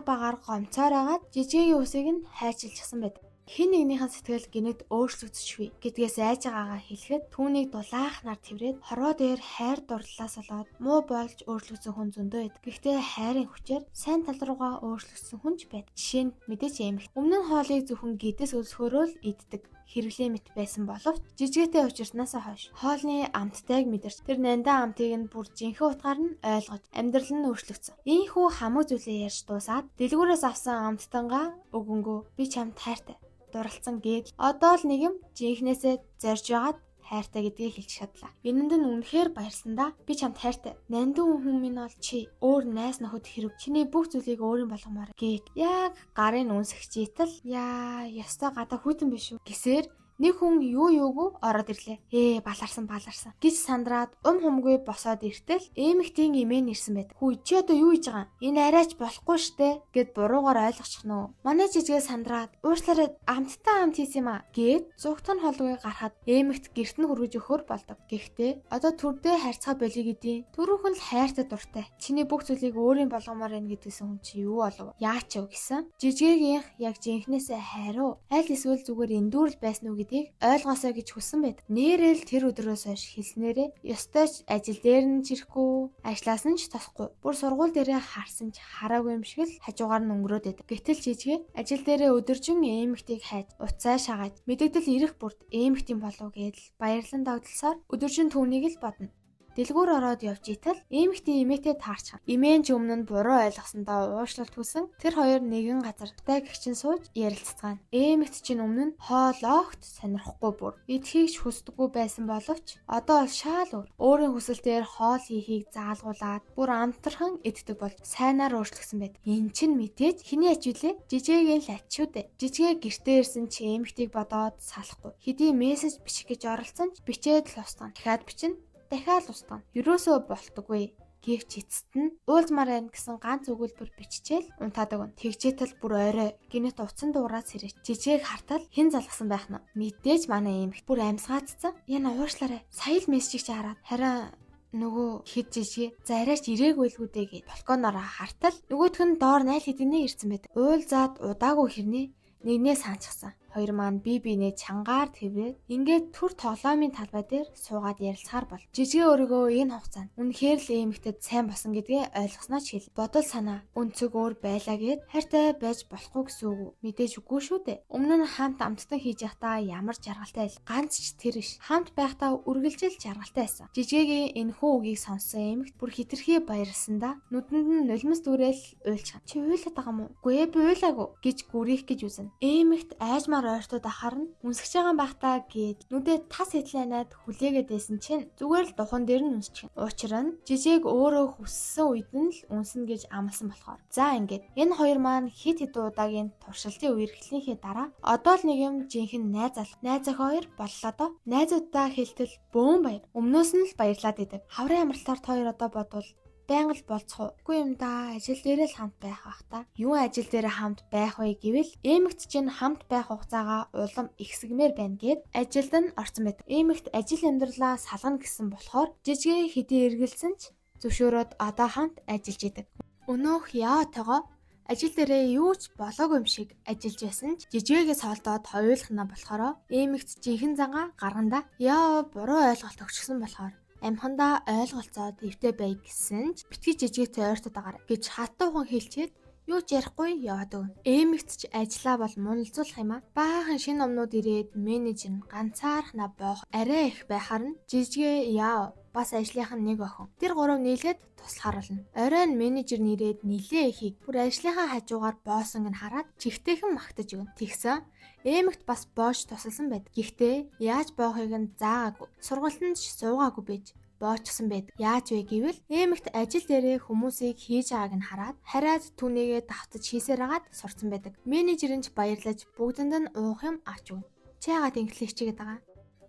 багаар гомцоор агаад жижигээгийн үсийг нь хайчилчихсан байдаг. Хэн нэгнийхэн сэтгэл гинэт өөрчлөгдөчихвээ гэдгээс айж байгаагаа хэлэхэд түүнийг дулаахнаар тэрврээд хорвоо дээр хайр дурлалаас болоод муу болж өөрчлөгдсөн хүн зөндөө байд. Гэхдээ хайрын хүчээр сайн тал руугаа өөрчлөгдсөн хүн ч байд. Жишээ нь мэдээж эмэгт. Өмнө нь хоолыг зөвхөн гэдэс өлсгөөрөө л иддэг хэрэглээ мэт байсан боловч жижигээтэй учирснаасаа хойш хоолны амттайг мэдэрч тэр нандаа амтыг нь бүр жинхэнэ утгаар нь ойлгож амьдрал нь өөрчлөгдсөн. Ийхүү хамаг зүйлээ ярьж дуусаад дэлгүүрээс авсан амттангаа өгөнгөө би чамд хайртай дурлцсан гээд одоо л нэг юм жинхнээсээ зорж байгаад хайртай гэдгийг хэлж чадлаа. Энэнд нь үнэхээр баярлсан да. Би чамд хайртай. Нандин хүн минь бол чи өөр найз нөхөд хэрэг. Чиний бүх зүйлийг өөрийн болгомоор гээд яг гарын үнсгчээтэл яа ёстой гадаа хүйтэн биш үү гэсээр нэг хүн юу юугүй ороод ирлээ. Баларсан гэж сандраад ум хумгүй босоод иртэл эмэгтийн эмээ нэрсэн байт. Хүү чи одоо юу хийж байгаа? Энэ арайч болохгүй штэ гэд буруугаар ойлгочих нөө. Манай жижигээ сандраад уушлаараа амттай амт хийсэн юм а гэд зугтан холгүй гарахад эмэгт гэрт нь хүргэж өгөхөр болдог. Гэхдээ одоо төрдөө харьцаа болиё гэдیں۔ Түрүүхэн л хайртай дуртай. Чиний бүх зүйлийг өөрийн болгомоор байна гэдгийсэн хүн чи юу болов? Яач вэ гэсэн. Жижигээгийнх яг жинхнээсээ хайруу. Аль эсвэл зүгээр эндүүрл байсан уу гэдгийг ойлгосоо гэж хүссэн байт. Нээрэл тэр өдрөөс хойш хэлснээрээ ёстой ч ажил дээр нь чирэхгүй, ажлаас нь ч тосхгүй. Бүр сургууль дээрээ харсан ч хараагүй юм шиг л хажуугаар нь өнгөрөөд байдаг. Гэтэл жижигээ ажил дээрээ өдөржин эмэгтийг хайж, уцаа шагааж, мэдэгдэл ирэх бүрт эмэгтийн болов гэдэл баярлан догдолсоор өдөржин түүнийг л бодно. Дэлгүүр ороод явж итэл эмэгтэй эмээтэй таарчхан. Эмээн ч өмнө нь буруу ойлгосондоо уушлалт хүсэн. Тэр хоёр нэгэн газар тай гэгчин сууж ярилцгаана. Эмэгт чинь өмнө нь хоол огт сонирхгүй бүр. Идэхийг ч хүсдэггүй байсан боловч одоо бол шаал өөр. Өөрийн хүсэлтээр хоол хийхийг заалгуулад бүр амтрхан иддэг болж сайнаар өөрчлөгсөн байд. Эн чинь мэдээж хиний ач билээ? Жижигийн л ач шүү дээ. Жижигээ гэртээ ирсэн чи эмэгтийг бодоод салахгүй. Хэдий мессеж бичих гэж оролцсон ч бичээд л устгана. Дахиад бичнэ. Дахиад устгана. Ерөөсөө болтоггүй. Гэвч эцэст нь уулзмаар байна гэсэн ганц өгүүлбэр биччихэл унтаад өгнө. Тэгжээтэл бүр орой гинэт утсан дуурайд сэрэж. Жижигийг хартал хэн залгасан байх нь? Мэдээж манай эмэгт бүр амьсгаацсан. Яна уушлаарай. Сая л мессежийг чи хараад харин нөгөө хэд жижиг за арайч ирээгүй л гүдэ гэд балконоор хартал нөгөөх нь доор 0 хэдийнэ ирсэн байт. Уулзаад удаагүй хэрнээ нэгнээ санчсан. Хоёр маань бие биенээ чангаар тэрвээд ингээд төр тоглоомын талбай дээр суугаад ярилцахаар бол. Жижигэ өөрийгөө энэ хугацаанд үнэхээр л эмэгтэд сайн босон гэдгээ ойлгосноо ч хэл. Бодол санаа өнцөг өөр байлаа гэд хайртай байж болохгүй гэсэн үг үү? Мэдээж үгүй шүү дээ. Өмнө нь хамт амттан хийж явахдаа ямар жаргалтай л ганц ч тэр биш. Хамт байхдаа үргэлжил жаргалтай байсан. Жижигэгийн энэхүү үгийг сонссон эмэгт бүр хитрхи баярлсандаа нүдэнд нь нулимс дүүрэл уйлчихна. Чи уйлаад байгаа юм уу? Үгүй ээ би уйлаагүй гэж гүрийх гэж үзнэ. Эмэгт айжмаар ойртоод ахаар нь үнсгэж байгаа юм бах та гэд нүдээ тас хэтлэнаад хүлээгээд байсан чинь зүгээр л духан дээр нь үнсчихнэ. Учир нь жижиг өөрөө хүссэн үед нь л үнснэ гэж амласан болохоор. За ингээд энэ хоёр маань хит хит удаагийн туршилтын үерхлийнхээ дараа одоо л нэг юм жинхэнэ найз алах. Найз охин хоёр боллоо доо. Найзуудаа хэлтэл бөөн баяр. Өмнөөс нь л баярлаад идэг. Хаврын амралтаар та хоёр одоо бодвол байнга л болцох уу? Үгүй юм да. Ажил дээрээ л хамт байх бах та. Юу ажил дээрээ хамт байх вэ гэвэл эмэгт чинь хамт байх хугацаагаа улам ихсгмээр байна гэд ажилд нь орсон байдаг. Эмэгт ажил амьдралаа салгана гэсэн болохоор жижигээ хэдий эргэлзсэн ч зөвшөөрөөд одоо хамт ажиллаж идэг. Өнөөх яатойгоо ажил дээрээ юу ч болоогүй юм шиг ажиллаж байсан ч жижигээ соолдоод хоёулахна болохоро эмэгт жинхэнэ зангаа гарганда яа буруу ойлголт өгчихсөн болохоор амхандаа ойлголцоод эвтэй бай гэсэн ч битгий жижигтэй ойртоод агаар гэж хатуухан хэлчихэд юу ч ярихгүй яваад өгнө. Эмэгт ч ажиллаа бол мунлзуулах юм а. Баахан шинэ номнууд ирээд менежер нь ганцаархнаа боох арай их байхаар нь жижигээ яав бас ажлынх нь нэг охин. Тэр гурав нийлээд туслахаар болно. Оройн менежер нэрээд нилээ ихийг бүр ажлынхаа хажуугаар боосон нь хараад чигтэйхэн магтаж өгнө. Тэгсэн эмэгт бас боож тусалсан байд. Гэхдээ яаж боохыг нь заагаагүй. Сургалтанд ч суугаагүй байж боочсон байд. Яаж вэ гэвэл эмэгт ажил дээрээ хүмүүсийг хийж байгааг нь хараад хараад түүнийгээ давтаж хийсээр агаад сурцсан байдаг. Менежер нь ч баярлаж бүгдэнд нь уух юм авч өгнө. Чи яагаад инглиш хичээгээд байгаа?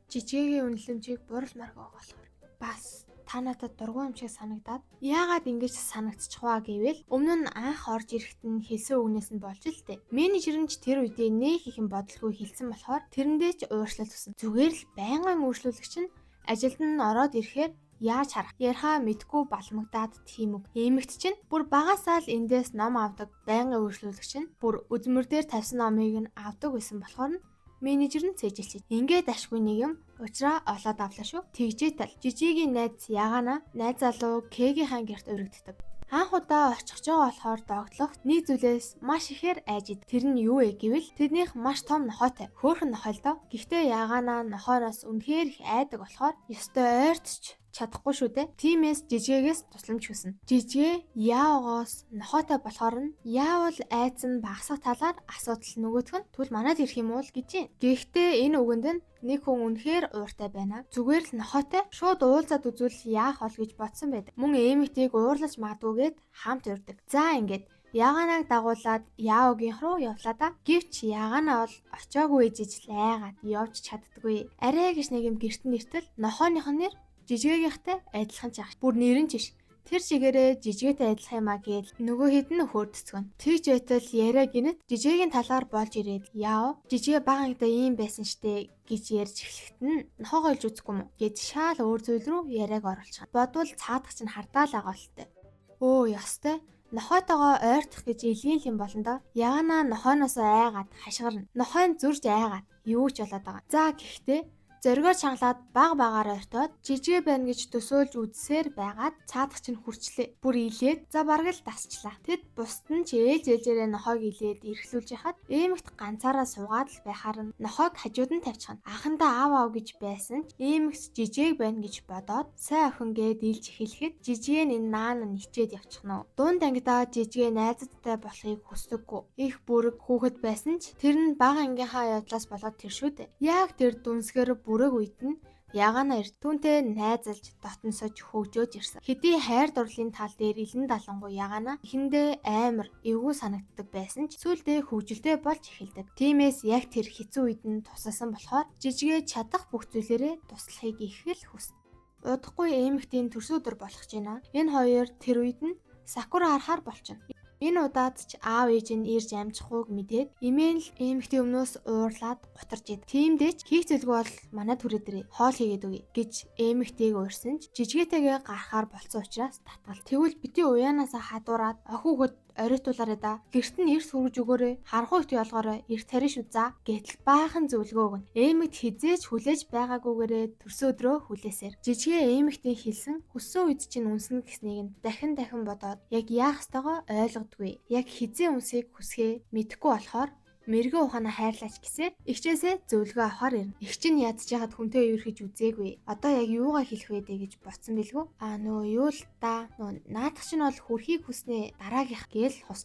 Жижигийн үнэлэмжийг буралмааргүй болохоор бас та надад дургүй юм шиг санагдаад яагаад ингэж санагдчих ваа гэвэл өмнө нь анх орж ирэхэд нь хэлсэн үгнээс нь болж л тээ. Менежер нь ч тэр үедээ нэх их юм бодолгүй хэлсэн болохоор тэрэндээ ч уушлал төсөн. Зүгээр л байнгын үйлчлүүлэгч нь ажилд нь ороод ирэхээр яаж харах ярихаа мэдгүй балмагдаад тийм үг. Эмэгт чинь бүр багасаа л эндээс ном авдаг байнгын үйлчлүүлэгч нь бүр үзмэр дээр тавьсан номыг нь авдаг байсан болохоор нь менежер нь цээжилчих. Ингээд ашгүй нэг юм уучраа олоод авлаа шүү. Тэгжээ тал. Жижигийн найз Ягана найз залуу Кэгийнхаа гэрт урагддаг. Анх удаа очих байгаа болохоор догтлогт нэг зүйлээс маш ихээр айж ид. Тэр нь юу вэ гэвэл тэднийх маш том нохойтой. Хөөхөн нохой л доо. Гэхдээ Ягана нохойноос үнэхээр их айдаг болохоор ёстой ойртч чадахгүй шүү дээ. Тиймээс жижигээс тусламж хүснэ. Жижигэ яавгоос нохойтой болохоор нь яавал айц нь багасах талаар асуудал нөгөөх нь түл манад ирэх юм уу л гэж юм. Гэхдээ энэ үгэнд нь нэг хүн үнэхээр ууртай байна. Зүгээр л нохойтой шууд уулзаад үзвэл яах бол гэж бодсон байдаг. Мөн эмэгтэйг уурлаж магадгүйгээд хамт урьдаг. За ингээд Ягаанаг дагуулад Яогийн руу явлаа да. Гэвч Ягана бол очоогүй ээжиж л айгаад явж чаддаггүй. Арай гэж нэг юм гэрт нэртэл нохооных нь нэр жижигийнхтэй адилхан ч ах. Бүр нэр нь ч биш. Тэр чигээрээ жижигээтэй адилхан юм а гээл нөгөө хэд нь хөөрдөцгөн. Тэгж байтал яриа гинэт жижигийн талаар болж ирээд яав жижигэ бага ангидаа ийм байсан штэ гэж ярьж эхлэхэд нь нохоогоо илж үзэхгүй юм уу гэж шаал өөр зүйл рүү яриаг оруулчихна. Бодвол цаадах чинь хардаал байгаа болтой. Өө ёстой нохойтойгоо ойртох гэж илгийн юм болно доо. Ягана нохооноос айгаад хашгирна. Нохой нь зурж айгаад юу ч болоод байгаа. За гэхдээ Зоригоор чангалаад баг багаар ортоод жижигэ байна гэж төсөөлж үзсээр байгаад цаадах чинь хүрчлээ. Бүр илээд за бараг л дасчлаа. Тэд бусд нь ч ээлж ээлжээрээ нохойг илээд эрхлүүлж яхад эмэгт ганцаараа суугаад л байхаар нь нохойг хажууд нь тавьчихна. Анхандаа аав аав гэж байсан ч эмэгт жижиг байна гэж бодоод сайн охин гээд илж эхлэхэд жижиг нь энэ наана ничээд явчихна. Дунд ангидаа жижигэ найзадтай болохыг хүсдэггүй. Их бүрэг хүүхэд байсан ч тэр нь бага ангийнхаа явдлаас болоод тэр шүү дээ. Яг тэр дүнсгэр бүрэг үед нь Ягаана эрт түүнтэй найзалж дотносож хөгжөөж ирсэн. Хэдий хайр дурлалын тал дээр илэн далангуй Ягаана эхэндээ амар эвгүй санагддаг байсан ч сүүлдээ хөгжилтэй болж эхэлдэг. Тиймээс яг тэр хэцүү үед нь тусалсан болохоор жижигээ чадах бүх зүйлээрээ туслахыг их л хүснэ. Удахгүй эмэгтийн төрсөн өдөр болох гэж байна. Энэ хоёр тэр үед нь сакура харахаар болчихно. Энэ удаад ч аав ээж нь ирж амжихгүйг мэдээд эмээн л эмэгтэй өмнөөс уурлаад гутарч ид. Тиймдээ ч хийх зүйлгүй бол манай түрээ дээрээ хоол хийгээд өгье гэж эмэгтэйг уурсан ч жижигээтэйгээ гарахаар болцсон учраас татгал. Тэгвэл бити уяанаасаа хадуураад охин хөхөд оройтуулаарай да. Гэрт нь эрс хүргэж өгөөрэй. Харанхуй ихт ялгоорой. Эрт тарина шүү за. Гэтэл баахан зөвлөгөө өгнө. Эмэгт хизээж хүлээж байгаагүйгээрээ төрсөн өдрөө хүлээсээр. Жижигэ эмэгтийн хэлсэн хүссэн үед чинь үнснэ гэснийг нь дахин дахин бодоод яг яах ёстойгоо ойлгодгүй. Яг хизээ үнсийг хүсхээ мэдэхгүй болохоор мэрэгэн ухаанаа хайрлаач гэсээр эгчээсээ зөвлөгөө авахар ирнэ. Эгч нь ядж яхад хүнтэй үерхэж үзээгүй. Одоо яг юугаа хэлэх вэ дээ гэж бодсон билгүү. Аа нөө юу л та нөө наадах чинь бол хөрхийг хүснээ дараагийнх гээл хус.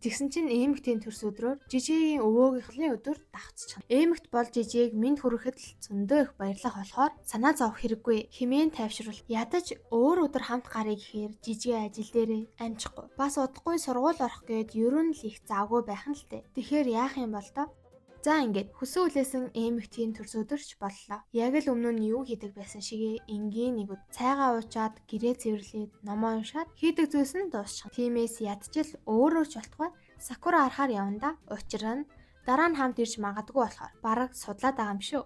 Тэгсэн чинь эмэгтийн төрс өдрөөр жижигийн өвөөгийнхний өдөр давхцчихна. Эмэгт бол жижиг минь хүрэхэд л зөндөө их баярлах болохоор санаа зовох хэрэггүй. Химэн тайвшруул. Ядаж өөр өдөр хамт гарыг гэхээр жижигэ ажил дээрээ амжихгүй. Бас удахгүй сургууль орох гээд ерөн л их завгүй байх нь л дээ. Тэгэхээр яах юм бол доо? За ингээд хөсөө үлээсэн эмэгтийн төрс өдөрч боллоо. Яг л өмнө нь юу хийдэг байсан шигээ энгийн нэг цайгаа уучаад гэрээ цэвэрлээд номоо уншаад хийдэг зүйлс нь дуусчихна. Тиймээс ядчил өөрөө ч болтугай сакура харахаар явандаа. Учир нь дараа нь хамт ирж магадгүй болохоор бараг судлаад байгаа юм шүү.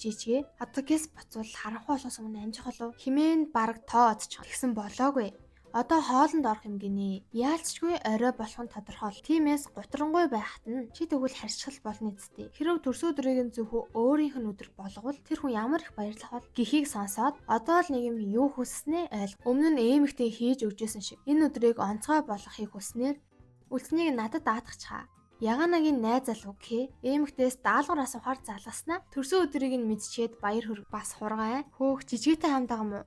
Жижигэ одоо гэс буцвал харанхуй болохоос өмнө амжих болов химэн бараг тоо одчих. Тэгсэн болоогүй. Одоо хоолнд орох юм гинэ. Яалцчгүй орой болох нь тодорхой. Тиймээс гутрангуй байхад нь чи тэгвэл харьцал болно үсттэй. Хэрв төрсөн өдрийг нь зөвхөн өөрийнх нь өдөр болговол тэр хүн ямар их баярлах бол гэхийг сонсоод одоо л нэг юм юу хүсснээ ойл. Өмнө нь эмэгтэй хийж өгчээсэн шиг энэ өдрийг онцгой болгохыг хүснээр үлдснийг надад даатгачхаа. Яганагийн найз залуу гэх эмэгтээс даалгавар асуухаар залгаснаа төрсөн өдрийг нь мэдчихэд баяр хөөр бас хургай. Хөөх жижигтэй хамт байгаа юм уу?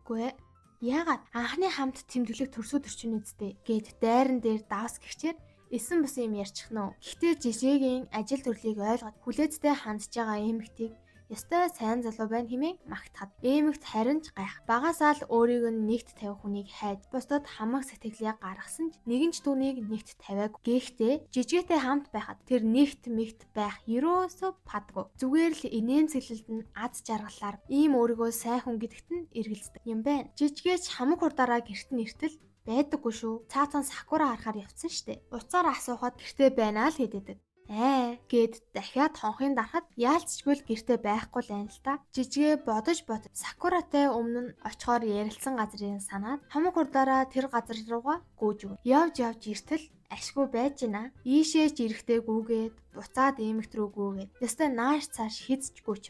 Үгүй ээ. Яагаад анхны хамт тэмдэглэх төрсөд төрчин үсттэй гэд дайран дээр давс гихчээр эсэн бус юм ярьчихна уу. Гэхдээ жижигийн ажил төрлийг ойлгоод хүлээцтэй хандж байгаа эмэгтийг ёстой сайн залуу байна хэмээн магтахад. Эмэгт харин ч гайх. Багасаа л өөрийг нь нэгт тавих хүнийг хайж бусдад хамаг сэтгэлээ гаргасан ч нэгэн ч түүнийг нэгт тавиаг. Гэхдээ жижигтэй хамт байхад тэр нэгт мэгт байх ерөөсөө падгүй. Зүгээр л инээмсэглэлд нь аз жаргалаар ийм өөрийгөө сайн хүн гэдэгт нь эргэлздэг юм байна. Жижигээч хамаг хурдаараа гэрт нь иртэл байдаггүй шүү. Цаацан сакура харахаар явцсан штэ. Уцаар асуухад гэртээ байна л хэдэдэг. Ээ гэд дахиад хонхын дарахад яалцчгүй л гэрте байхгүй л байна л та. Жижигэ бодож бод сакуратай өмнө нь очихоор ярилцсан газрын санаад хамаг хурдаараа тэр газар руугаа гүйж өгнө. Явж явж иртэл ашгүй байж гинэ. Ийшээ ч ирэхтэй гүгээд буцаад эмэгт рүү гүгээд. Ёстой нааш цааш хийцчгүй ч.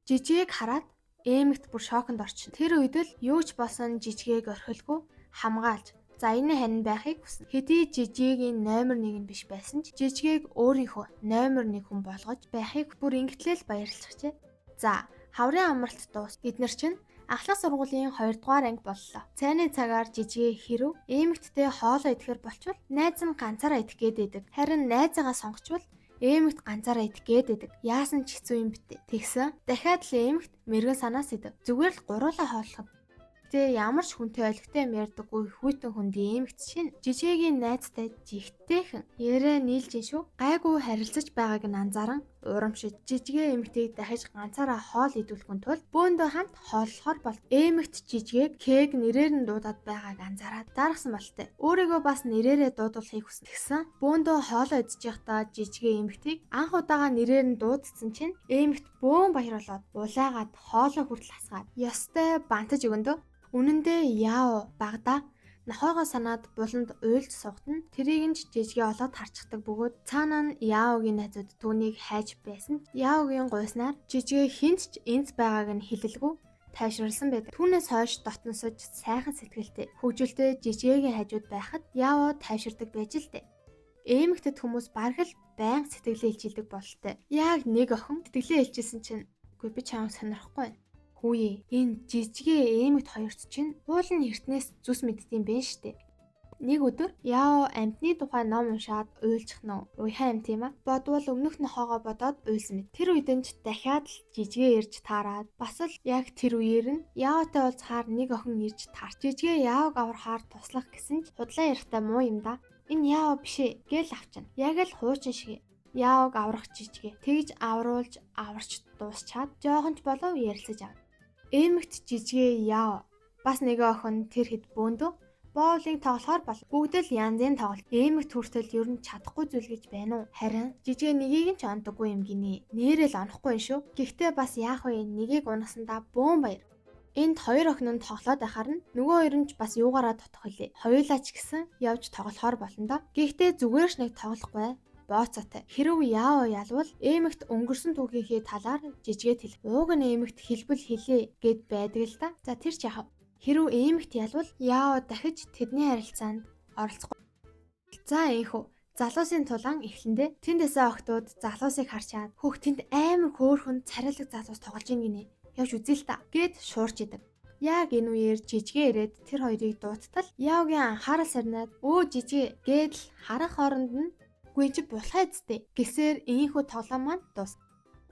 Жижигийг хараад эмэгт бүр шоконд орчихно. Тэр үед л юу ч болсон жижигийг орхилгүй хамгаалж за энэ ханин байхыг хүснэ. Хэдий жижигийн номер 1 нь биш байсан ч жижигийг өөрийнхөө номер 1 хүн болгож байхыг бүр ингэтлэл баярлчихжээ. За хаврын амралт дуус. Эднэр чинь ахлах сургуулийн 2 дугаар анги боллоо. Цайны цагаар жижигээ хэрв эмэгттэй хоолоо идэхэр болчвол найз нь ганцаараа идэх гээд байдаг. Харин найзаагаа сонгочвол эмэгт ганцаараа идэх гээд байдаг. Яасан ч хэцүү юм битээ. Тэгсэн дахиад л эмэгт мэрэгэн санаас идэв. Зүгээр л гуруулаа хооллох. Гэтэ ямар ч хүнтэй олигтой юм ярьдаггүй хүйтэн хүнд эмэгт шин жижигийн найзтай жигтэйхэн яриа нийлж шүү. Гайгүй харилцаж байгааг нь анзааран урамшиж жижигэ эмэгтэйг дахиж ганцаараа хоол идүүлэхүн тулд бөөндөө хамт хооллохоор болт. Эмэгт жижигээг кэг нэрээр нь дуудаад байгааг анзаараад даргасан болтой. Өөрийгөө бас нэрээрээ дуудуулахыг хүснэ. Тэгсэн бөөндөө хоолоо идэж байхдаа жижигэ эмэгтэйг анх удаага нэрээр нь дуудсан чинь эмэгт бөөн баяр болоод улаагаад хоолоо хүртэл хасгаад ёстой бантаж өгөндөө. Үнэндээ яав багада Нохойгоо санаад буланд уйлж суугад нь тэрийг нь ч Жижгээ олоод харчихдаг бөгөөд цаанаа нь Яогийн найзууд түүнийг хайж байсан ч Яогийн гуйснаар Жижгээ хинт ч энц байгааг нь хэлэлгүй тайвшруулсан байдаг. Түүнээс хойш дотносож сайхан сэтгэлтэй хөгжилтэй Жижгээгийн хажууд байхад Яо тайвширдаг байж л дээ. Эмэгтэд хүмүүс бараг л байнга сэтгэлээ илчилдэг бололтой. Яг нэг охин сэтгэлээ илчилсэн чинь үгүй би чамайг сонирхгүй байна. Хүүе, энэ Жижгээ эмэгт хоёрт чинь уул нь эртнээс зүс мэддэм бэ штэ. Нэг өдөр Яо амьтны тухай ном уншаад уйлчих нь уяхан амьт юм а. Бодвол өмнөх нохоогоо бодоод уйлсан мэт. Тэр үед нь ч дахиад л Жижгээ ирж таарад бас л яг тэр үеэр нь Яотай уулзахаар нэг охин ирж таарч. Жижгээ Яог аврахаар туслах гэсэн ч худлаа ярихдаа муу юм да. Энэ Яо биш ээ гээл авчна. Яг л хуучин шиг. Яог аврах Жижгээ. Тэгж авруулж аварч дуусчаад жоохон ч болов ярилцаж авна. Эмэгт Жижгээ Яо бас нэг охин тэр хэд бөөндөө боулинг тоглохоор бол бүгд л янзын тоглолт. Эмэгт хүртэл ер нь чадахгүй зүйл гэж байна уу? Харин Жижгээ нэгийг нь ч ондоггүй юм гинэ. Нээрэл онохгүй юм шүү. Гэхдээ бас яах вэ? Нэгийг унасандаа бөөн баяр. Энд хоёр охин нь тоглоод байхаар нь нөгөө хоёр нь ч бас юугаараа тотох вүлээ. Хоёулаа ч гэсэн явж тоглохоор болно доо. Гэхдээ зүгээр ч нэг тоглохгүй бооцоотой. Хэрв Яо ялвал эмэгт өнгөрсөн түүхийнхээ талаар Жижгээд хэл. Ууг нь эмэгт хэлбэл хэлээ гэд байдаг л да. За тэр ч яхав. Хэрв эмэгт ялвал Яо дахиж тэдний харилцаанд оролцохгүй. За энхүү залуусын тулаан эхлэндээ тэндээсээ охтууд залуусыг харчаад хөөх тэнд амар хөөхөн царайлаг залуус тоглож ийн гинэ. Явж үзье л та гэд шуурч идэг. Яг энэ үеэр Жижгээ ирээд тэр хоёрыг дууттал Яогийн анхаарал сарнаад өө Жижгээ гээд л харах хооронд нь үгүй чи булхай зүтэй гэсээр энхүү тоглоом маань дуус.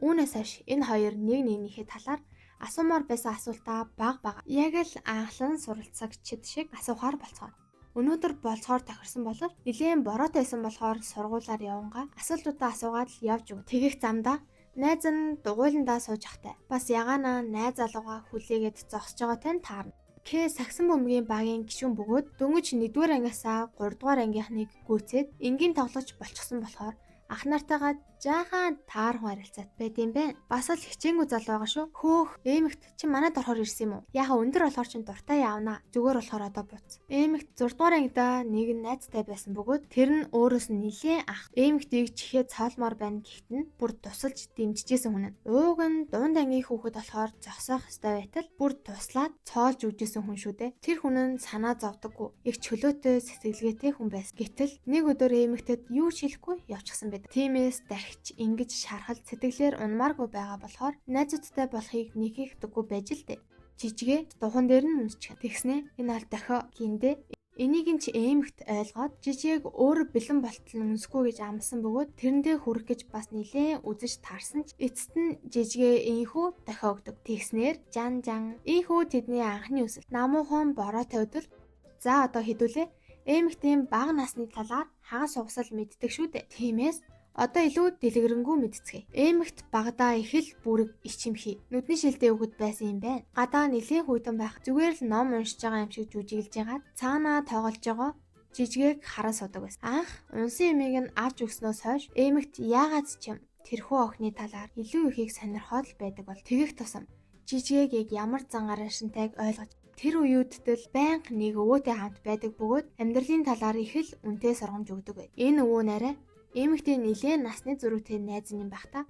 Үүнээс хойш энэ хоёр нэг нэгнийхээ талаар асуумаар байсан асуултаа баг баг яг л анхлан суралцагчид шиг асуухаар болцгоо. Өнөөдөр болцохоор тохирсон болов нэлээн бороотой байсан болохоор сургуулаар явангаа асуултуудаа асуугаад л явж өг. Тэгэх замдаа найз нь дугуйландаа сууж ахтай. Бас ягаанаа найз залуугаа хүлээгээд зогсож байгаатай нь таарна. К сагсан бөмбөгийн багийн гишүүн бөгөөд дөнгөж 1-р ангиасаа 3-р ангийнхныг гүйцээд энгийн тоглогч болчихсон болохоор ах нартайгаа жаахан таархан харилцаат байд юм байна. Бас л хичээнгүй залуу байгаа шүү. Хөөх, эмэгт чи манад орохоор ирсэн юм уу? Яха өндөр болохоор чин дуртай явна. Зүгээр болохоор одоо буц. Эмэгт 6 дугаар ангидаа нэг нь найзтай байсан бөгөөд тэр нь өөрөөс нь нилээн ах. Эмэгтийг чихээ цоолмоор байна гэхэд нь бүр тусалж дэмжижсэн хүн нь. Ууг нь дунд ангийн хүүхэд болохоор зогсоох ёстой байтал бүр туслаад цоолж өгчээсэн хүн шүү дээ. Тэр хүн нь санаа зовдоггүй. Их чөлөөтэй сэтгэлгээтэй хүн байсан. Гэтэл нэг өдөр эмэгтэд юу ч хэлэхгүй явчихсан байдаг. Тиймээс дахиж ингэж шархал сэтгэлээр унмааргүй байгаа болохоор найзуудтай болохыг нэг их дэггүй байж л дээ. Жижигэ духан дээр нь үнсчих. Тэгснэ энэ бол дохио гиндэ. Энийг нь ч эмэгт ойлгоод Жижиэг өөрөө бэлэн болтол нь үнсэхгүй гэж амласан бөгөөд тэрэндээ хүрэх гэж бас нилээн үзэж таарсан ч эцэст нь Жижигэ энхүү дохио өгдөг. Тэгснээр жан жан энхүү тэдний анхны үсэл. Намуухан бороотой өдөр. За одоо хэдүүлээ эмэгтийн бага насны талаар хагас угсал мэддэг шүү дээ. Тиймээс одоо илүү дэлгэрэнгүй мэдцгээе. Эмэгт багадаа их л бүрэг ичимхий. Нүдний шилдэ өгöd байсан юм байна. Гадаа нэлээн хүйтэн байх. Зүгээр л ном уншиж байгаа юм шиг жүжиглж ягаад цаанаа тоглож байгаа Жижгээг харан судаг байсан. Анх унсан юмыг нь авч өгснөөс хойш эмэгт яагаад ч юм тэрхүү охины талаар илүү ихийг сонирхоод л байдаг бол тэгэх тусам Жижгээг яг ямар зан араншинтайг ойлгож тэр үеүдд л байнга нэг өвөөтэй хамт байдаг бөгөөд амьдралын талаар их л үнэтэй сургамж өгдөг байд. Энэ өвөө нарай эмэгтэй нэлээн насны зөрүүтэй найз юм байх та.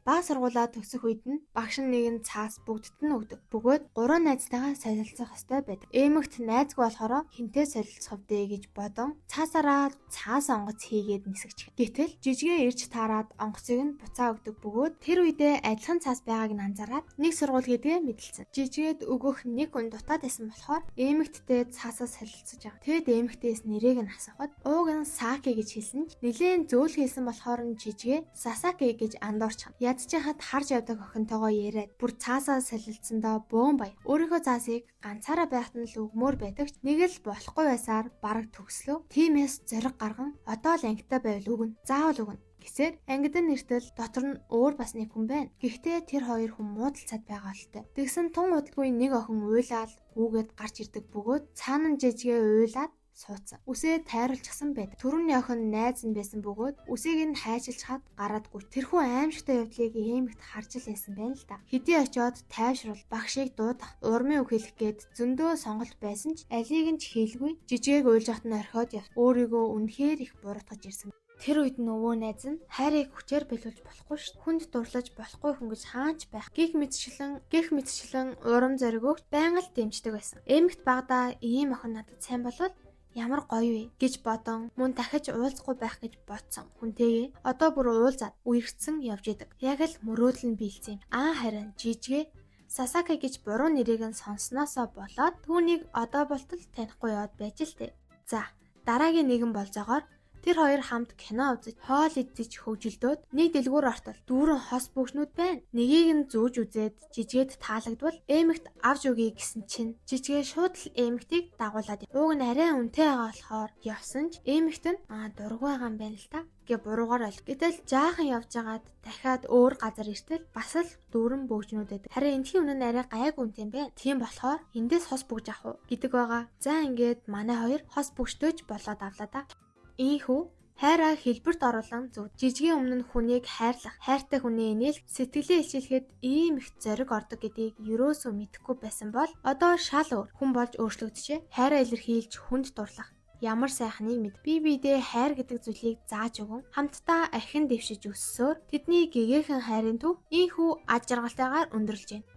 Баг сургуулаа төгсөх үед нь багш нь нэгэн цаас бүгдд нь өгдөг. Бөгөөд 3 найзтайгаа солилцох ёстой байдаг. Эмэгт найзгүй болохоор хинтээ солилцох вдэ гэж бодон цаасаараа цаас онгоц хийгээд нисгэж. Гэтэл Жижигэ ирж таарад онгоцыг нь буцаа өгдөг бөгөөд тэр үедээ адилхан цаас байгааг нь анзаараад нэг сургууль гэдгээ мэдлсэн. Жижигэд өгөх нэг хүн дутаад байсан болохоор эмэгттэй цаасаа солилцож байгаа. Тэгэд эмэгтээс нэрийг нь асуухад ууг нь Саки гэж хэлсэн ч нэлээн зөөл хэлсэн болохоор нь Жижигэ Сасаки гэж андуурч. Ядчихад харж явдаг охинтойгоо яриад бүр цаасаа солилцсондоо бөөн баяр. Өөрийнхөө цаасыг ганцаараа байхад нь л өгмөр байдаг ч нэг л болохгүй байсаар бараг төгслөө. Тиймээс зориг гарган одоо л ангитай байвал өгнө. Заавал өгнө гэсээр ангид нь иртэл дотор нь өөр бас нэг хүн байна. Гэхдээ тэр хоёр хүн муудалцаад байгаа болтой. Тэгсэн тун удалгүй нэг охин уйлаад гүүгээд гарч ирдэг бөгөөд цаана нь Жижигэ уйлаад суудсан. Үсээ тайруулчихсан байдаг. Түрүүний охин найз нь байсан бөгөөд үсийг нь хайчилж хад гараадгүй. Тэрхүү аимшигтай явдлыг Эмэгт харж л байсан байна л да. Хэдий очиод тайвшруул, багшийг дуудах, урмын үг хэлэх гээд зөндөө сонголт байсан ч алийг нь ч хийлгүй. Жижигээг уйлж хат нь орхиод явт. Өөрийгөө үнэхээр их буруутгаж ирсэн. Тэр үед нөгөө найз нь хайрыг хүчээр биелүүлж болохгүй шүү. Хүнд дурлаж болохгүй хүн гэж хаач байх. Гэх мэтчлэн урам зориг өгч байнга л дэмждэг байсан. Эмэгт багада ийм охин надад сайн болвол ямар гоё вэ гэж бодон мөн дахиж уулзахгүй байх гэж бодсон хүнтэйгээ одоо бүр уулзаад үерхсэн явж идэг. Яг л мөрөөдөл нь биелсэн юм. Аа харин жижигээ Сасака гэж буруу нэрийг нь сонссноосоо болоод түүнийг одоо болтол танихгүй яваад байж л тээ. За, дараагийн нэгэн болзоогоор тэр хоёр хамт кино үзэж, хоол идэж хөгжилдөөд нэг дэлгүүр ортол дүүрэн хос бөгжнүүд байна. Нэгийг нь зүүж үзээд жижигэд таалагдвал Эмэгт авч өгье гэсэн чинь жижигээ шууд л Эмэгтийг дагуулад. Уг нь арай үнэтэй байгаа болохоор явсан ч Эмэгт нь аа дургүй байгаа юм байна л та гэ буруугаар ойл. Гэтэл жаахан явж байгаад дахиад өөр газар иртэл бас л дүүрэн бөгжнүүд байдаг. Харин эндхийн үнэ нь арай гайгүй үнэтэй юм байна. Тийм болохоор эндээс хос бөгж авах уу гэдэг байгаа. За ингээд манай хоёр хос бөгжтөөж болоод авлаа да. Ийхүү хайраа хэлбэрт оруулан зүг жижигийн өмнө нь хүнийг хайрлах, хайртай хүний инээл сэтгэлээ илчилэхэд ийм их зориг ордог гэдгийг ерөөсөө мэдэхгүй байсан бол одоо шал өөр хүн болж өөрчлөгдөжээ. Хайраа илэрхийлж хүнд дурлах ямар сайхныг мэд. Би бидээ хайр гэдэг зүйлийг зааж өгөн хамтдаа архин дэвшиж өссөөр тэдний гэгээхэн хайрын төв ийхүү аж аргалтайгаар өндөрлж байна.